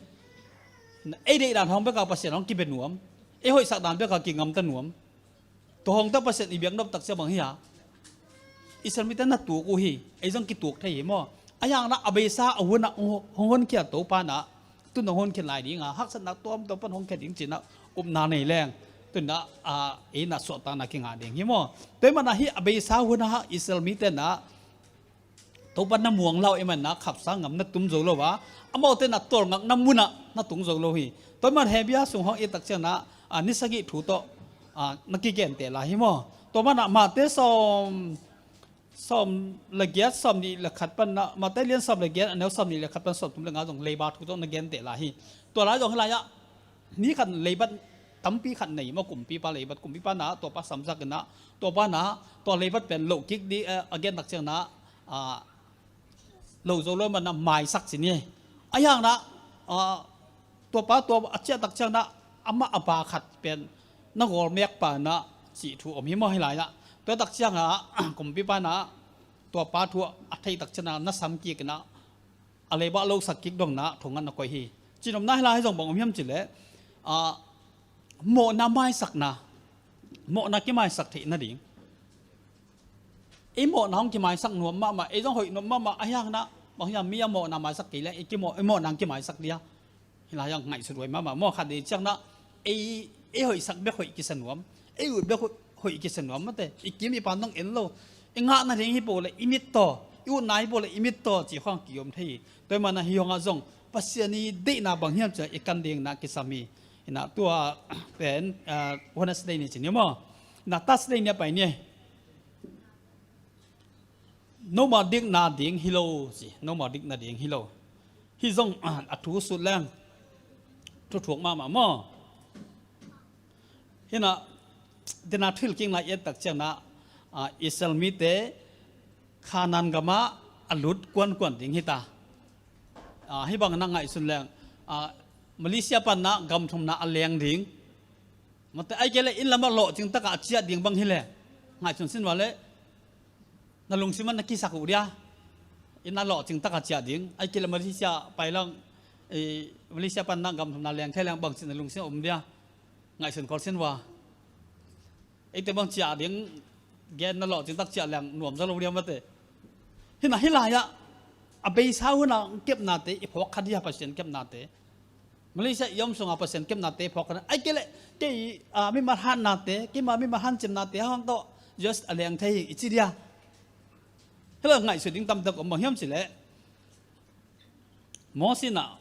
Ei deih dan hong bek a Pasian hong kibia nuam, ei hoihsak dan bek a kingamta nuam. Tua hong ta Pasian i biak nop tak ciang bang hiam, Israel mite na tuk uh hi, ei zong kituk thei hi maw? A hiangna a beisa a hunah hong honkhia Topa na, tun hong honkhia lai dinga, haksatna tuamtuam pan honkhia ding cinah upna nei leng, tunah a, ei na suahtakna kingah ding hi maw? Tua hi manah hi a beisa hunah Israel mite na Topa na muang lo i manah khapsa ngam na tum zo lo a, amaute na tawlngakna munah na tung zo lo hi. Tua hi man Hebia sung hong i tak ciangna, a, ni sagih thu tawh, a, na kigente lai hi maw? Tua manah Mate sawm sawm le giat, sawm nih le khat pan na, Mate lian sawm le giat, a neu sawm nih le khat pan sawm thum le nga zong leiba thu tawh na gente lai hi. Tua lai zong hi lai ah, ni khat leibat tampi khat nei maw, kumpipa leibat, kumpipa na, tuapa samsak inah, tuapa na, tua leibat pen loh kik di, eh, a gen tak ciangna, ah, lo zo lo manah maisak ci ni. A hiangna, ah, tuapa tua a ciah tak ciangna, amah a ba khat pen na gawl mekpa na cih thu om hi maw hi lai ah. Tua tak ciangah, kumpipa na, tuapa thu a theih tak ciangna, na sam kik inah, a leiba lo sak kik dongna thongan a koih hi. Cinomna hi lai zong bang om hiam cileh, ah, mawhna maisakna, mawhna kimaisak theih nading. I mawhna hong kimaisak nuam mahmah, ei zong hoih nuam mahmah, a hiangna, bang hiam mi a mawhna maisak kei leh, i kimawh, i mawhna hong kimaisak dia. Hi lai ah ngaihsut huai mahmah maw, khat dei ciangna, ei, ei hoihsak bek hoih kisa nuam, ei ut bek hoih, hoih kisa nuam mate, i kim i pan dong en lo, i ngahna ding hi po le i mit taw, i utna hi po le i mit taw, ci khawng kiom thei hi. Tua hi manah hi hongah zong, Pasian i deihna bang hiam cia i kan dingna kisam hi. Inah tua pen, ah, Wednesday ni ci ni maw? Inah Thursday ni a pai ni. Noma dikna ding hi lo ci, noma dikna ding hi lo. Hi zong, ah, a thu sut leng, thu thuak mahmah maw? Hinah, dena thil kingna i et tak ciangna, ah, Israel mite Khanan gamah a lut kuankuan ding hita. Ah, hi bang na ngaihsun leng, ah, Malaysia panna gam thumna a leng ding. Mate ai kei le inn lamah lawhcing takah a ciah ding bang hi le. Ngaihsun sin va le. Na lungsim ah na kisak uh dia. Inn a lawhcing takah ciah ding. Ai kei le Malaysia pai lang, eh, Malaysia panna gam thumna leng thei lang bangci na lungsim ah um dia. Ngaihsun khol sin va. Eite bang ciah ding, gen na lawhcing tak ciah leng nuam zo lo dia mate. Hinah hi lai ah, a beisa hunah kepnate i phawk kha dia Pasian kepnate. Malaysia i om sunga Pasian kepnate i phawk kha dia. Ai kei le, kei, ah, mimal hatnate, keima mimal hancimnate hang tawh just a leng thei hi i ci dia. Hi lai ngaihsut ding tamtak om bang hiam cileh. Moses inah,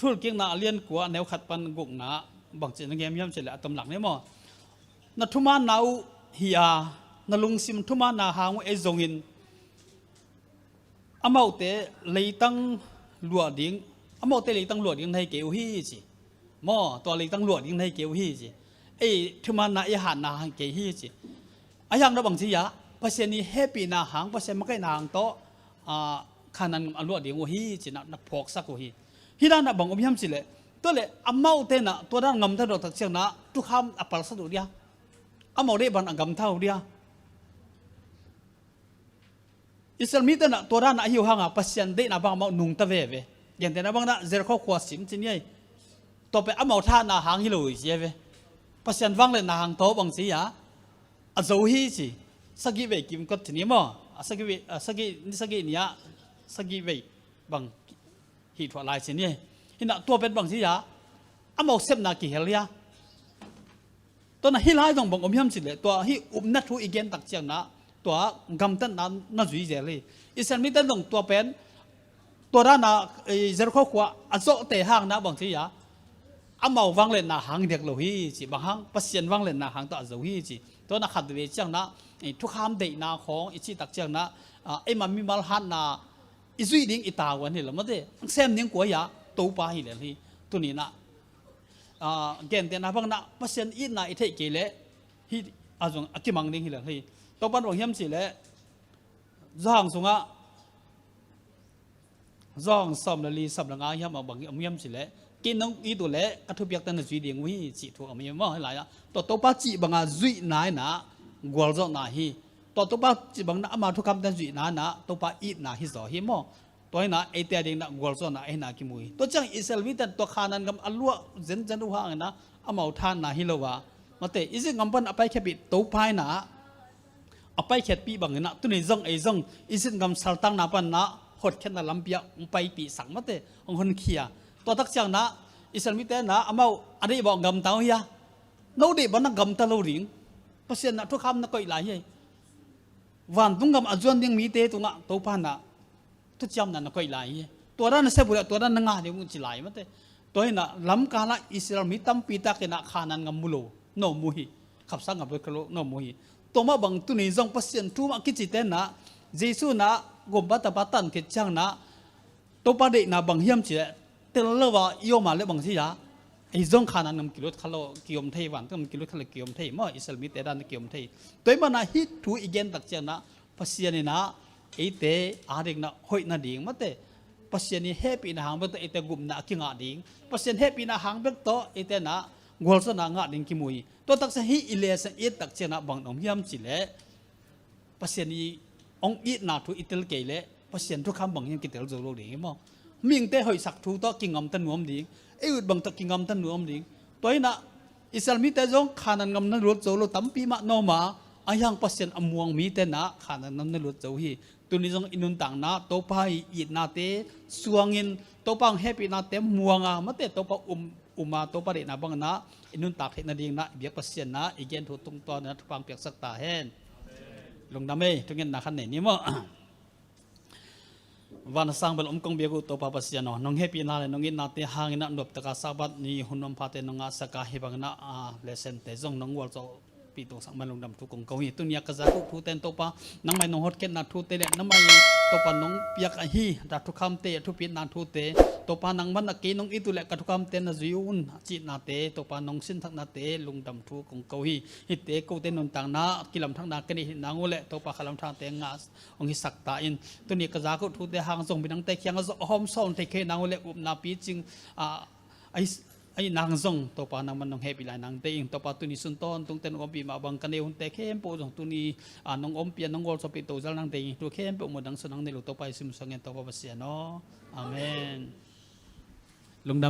Thulkikna a lian kua a neu khat pan gukna bangci na gen hiam cileh a tomlak ni maw? Na thumaanna uh hi a, na lungsim thumaanna hang uh ei zongin amaute leitang luah ding, amaute leitang luah ding na hi kei uh hi ci. Maw, tua leitang luah ding na hi kei uh hi ci. Ei thumaanna ei hatna hang kei hi ci. A hiang na bangci a, Pasian i hehpihna hang, Pasian makaihna hang tawh, ah, Khanan a luah ding uh hi ci na, na phawksak uh hi. Hi dan a bang om hiam cileh, tua le amaute na tua dan ngamta dawh tak ciangna thukham a palsat uh dia. Amau deih bang a gamta uh dia. Israel mite na tua dan a hi uh hanga Pasian deihna bang amau nungta veve. Gentehna bang na Jericho khua sim ci ni ai. Tua pen amau thahatna hang hi lo uh hi ci ai ve. Pasian vangliatna hang tawh bangci a, a zo hi ci. Sagih vei kimkot ci ni maw? A sagih vei, a sagih, ni sagih ni a sagih vei bang hih thuah lai ci ni. Hinah tua pen bangci a, amau sepna kihel hia. Tua na hi lai zong bang om hiam cileh, tua hih upna thu i gen tak ciangna, tua gamtatna na zui zel hi. Israel mite zong tua pen, tua dana, eh, Jericho khua a zawhte hangna bangci a, amau vangliatna hang diak lo hi ci, bang hang Pasian vangliatna hang tawh a zo hi ci. Tua na khat vei ciangna, eh, thukham deihna khawng i cih tak ciangna, ah, eima mimal hatna i zuih ding i tavuan hi lo mate. Sem ding kua hi a, Topa hi lel hi. Tuninah, ah, gentehna bangna Pasian itna i theih kei leh hih a zong a kimang ding hi lel hi. Topan bang hiam cileh, Johan sungah, Johan sawm le li, sawm le nga hiam a bang hiam cileh, kei nong it uh leh ka thupiakte na zuih ding uh hi cih thu a mi maw hi lai-ah. Tua Topa cih banga zuihna inah gualzawhna hi. Tua Topa cih bangna ama thukhamte zuihna inah Topa itna hi zaw hi maw? Tua hinah eite a dingnah gualzawhna a hinah kimu hi. Tua ciang Israel mite tua Khanan gam a luah zenzen uh hanginah amau thahatna hi lo a, mate, Egypt gam pan a paikhiapih Topa inah a paikhiatpih bangin ah tuni zong ei zong Egypt gam saltanna panin ah hotkhiatna lampi ah hong paipihsak mate, hong honkhia. Tua tak ciangin ah Israel mite in ah amau a deih bang gamta uh hi a, no deih bang na gamta lo ding. Pasian in ah thukham na koih lai hi. Vantung gam a zuan ding mite tungah Topa in ah thuciamna na koih lai hi. Tua dan na sep uh leh tua dan na ngah ding uh ci lai mate. Tua hi in ah lamkal ah Israel mi tampi takin ah Khanaan gam mu lo na om uh hi. Khamsang gam lo na om uh hi. Tua mah bang tuni zong Pasian thu mah kicite in ah Jesu in ah gumpa tapa tan khit ciangin ah Topa deihna bang hiam cih leh tel lo a i om a leh bang ci a, ei zong Khanaan gam kilut kha lo kiom thei, vantung gam kilut kha lo kiom thei maw, Israel mite dan kiom thei. Tua ahih manin ah hih thu i gen tak ciangin ah Pasian in ah eite adingin ah hoih nading mate, Pasian i hehpihna hang bek tawh eite gupna a kingah ding, Pasian hehpihna hang bek tawh eite in ah gualzawhna ngah ding kimu hi. Tua taksa hih i lesson i et tak ciangin ah bang na om hiam cih leh Pasian i hong itna thu i tel kei leh Pasian thukham bang hiam kitel zo lo ding hi maw? Mihingte hoihsak thu tawh kingamta nuam ding, ei ut bang tawh kingamta nuam ding. Tua hi in ah Israel mite zong Khanaan gam na lut zo lo tampi mah na om a, ahi hang Pasian a muang mite in ah Khanaan gam na lut zo hi. Tuni zong i nuntakna Topa i itnate suangin Topa hong hehpihnate muang a mate Topa um, um a Topa deihna bangin ah i nuntak theih nadingin ah i biak Pasian in ah i gen thu tungtawn in ah thupha hong piaksak ta hen. Lungdam ei, thungetna khat nei ni maw? Van a sang bel om kong biak uh Topa Pasian aw, nong hehpihna leh nong itnate hangin ah noptak a Sabbath ni hun manphate nong ngahsak a, hih bangin ah, ah, lesson-te zong nong gualzawhpih tungsak man lungdam thu kong ko hi. Tuni a ka zak uh thute in Topa nangmah in nong hotkhiatna thute leh nangmah in Topa nong piak ahi a thukhamte, a thupitna thute, Topa nangmah in ah kei nong it uh leh ka thukhamte na zui un a cihnate, Topa nong sinthaknate lungdam thu kong ko hi. Hihte kote nuntakna ah kilamdanna ka neih nang uh leh Topa khalam thangte ngah hong hisak ta in. Tuni ka zak uh thute hang zong midangte kiangah zong a hawm sawn thei kei nang uh leh upna picing, ah, a hih, a hih nang zong Topa nangmah in nong hehpih lai nang deih ing. Topa tuni sun tawntungte nong ompih mah bang ka nei hunte khempeuh zong tuni, ah, nong ompih a nong gualzawhpih tozal nang deih ing. Thu khempeuh muh dang sun nang nei lo Topa Jesu min suangin Topa Pasian aw. Amen.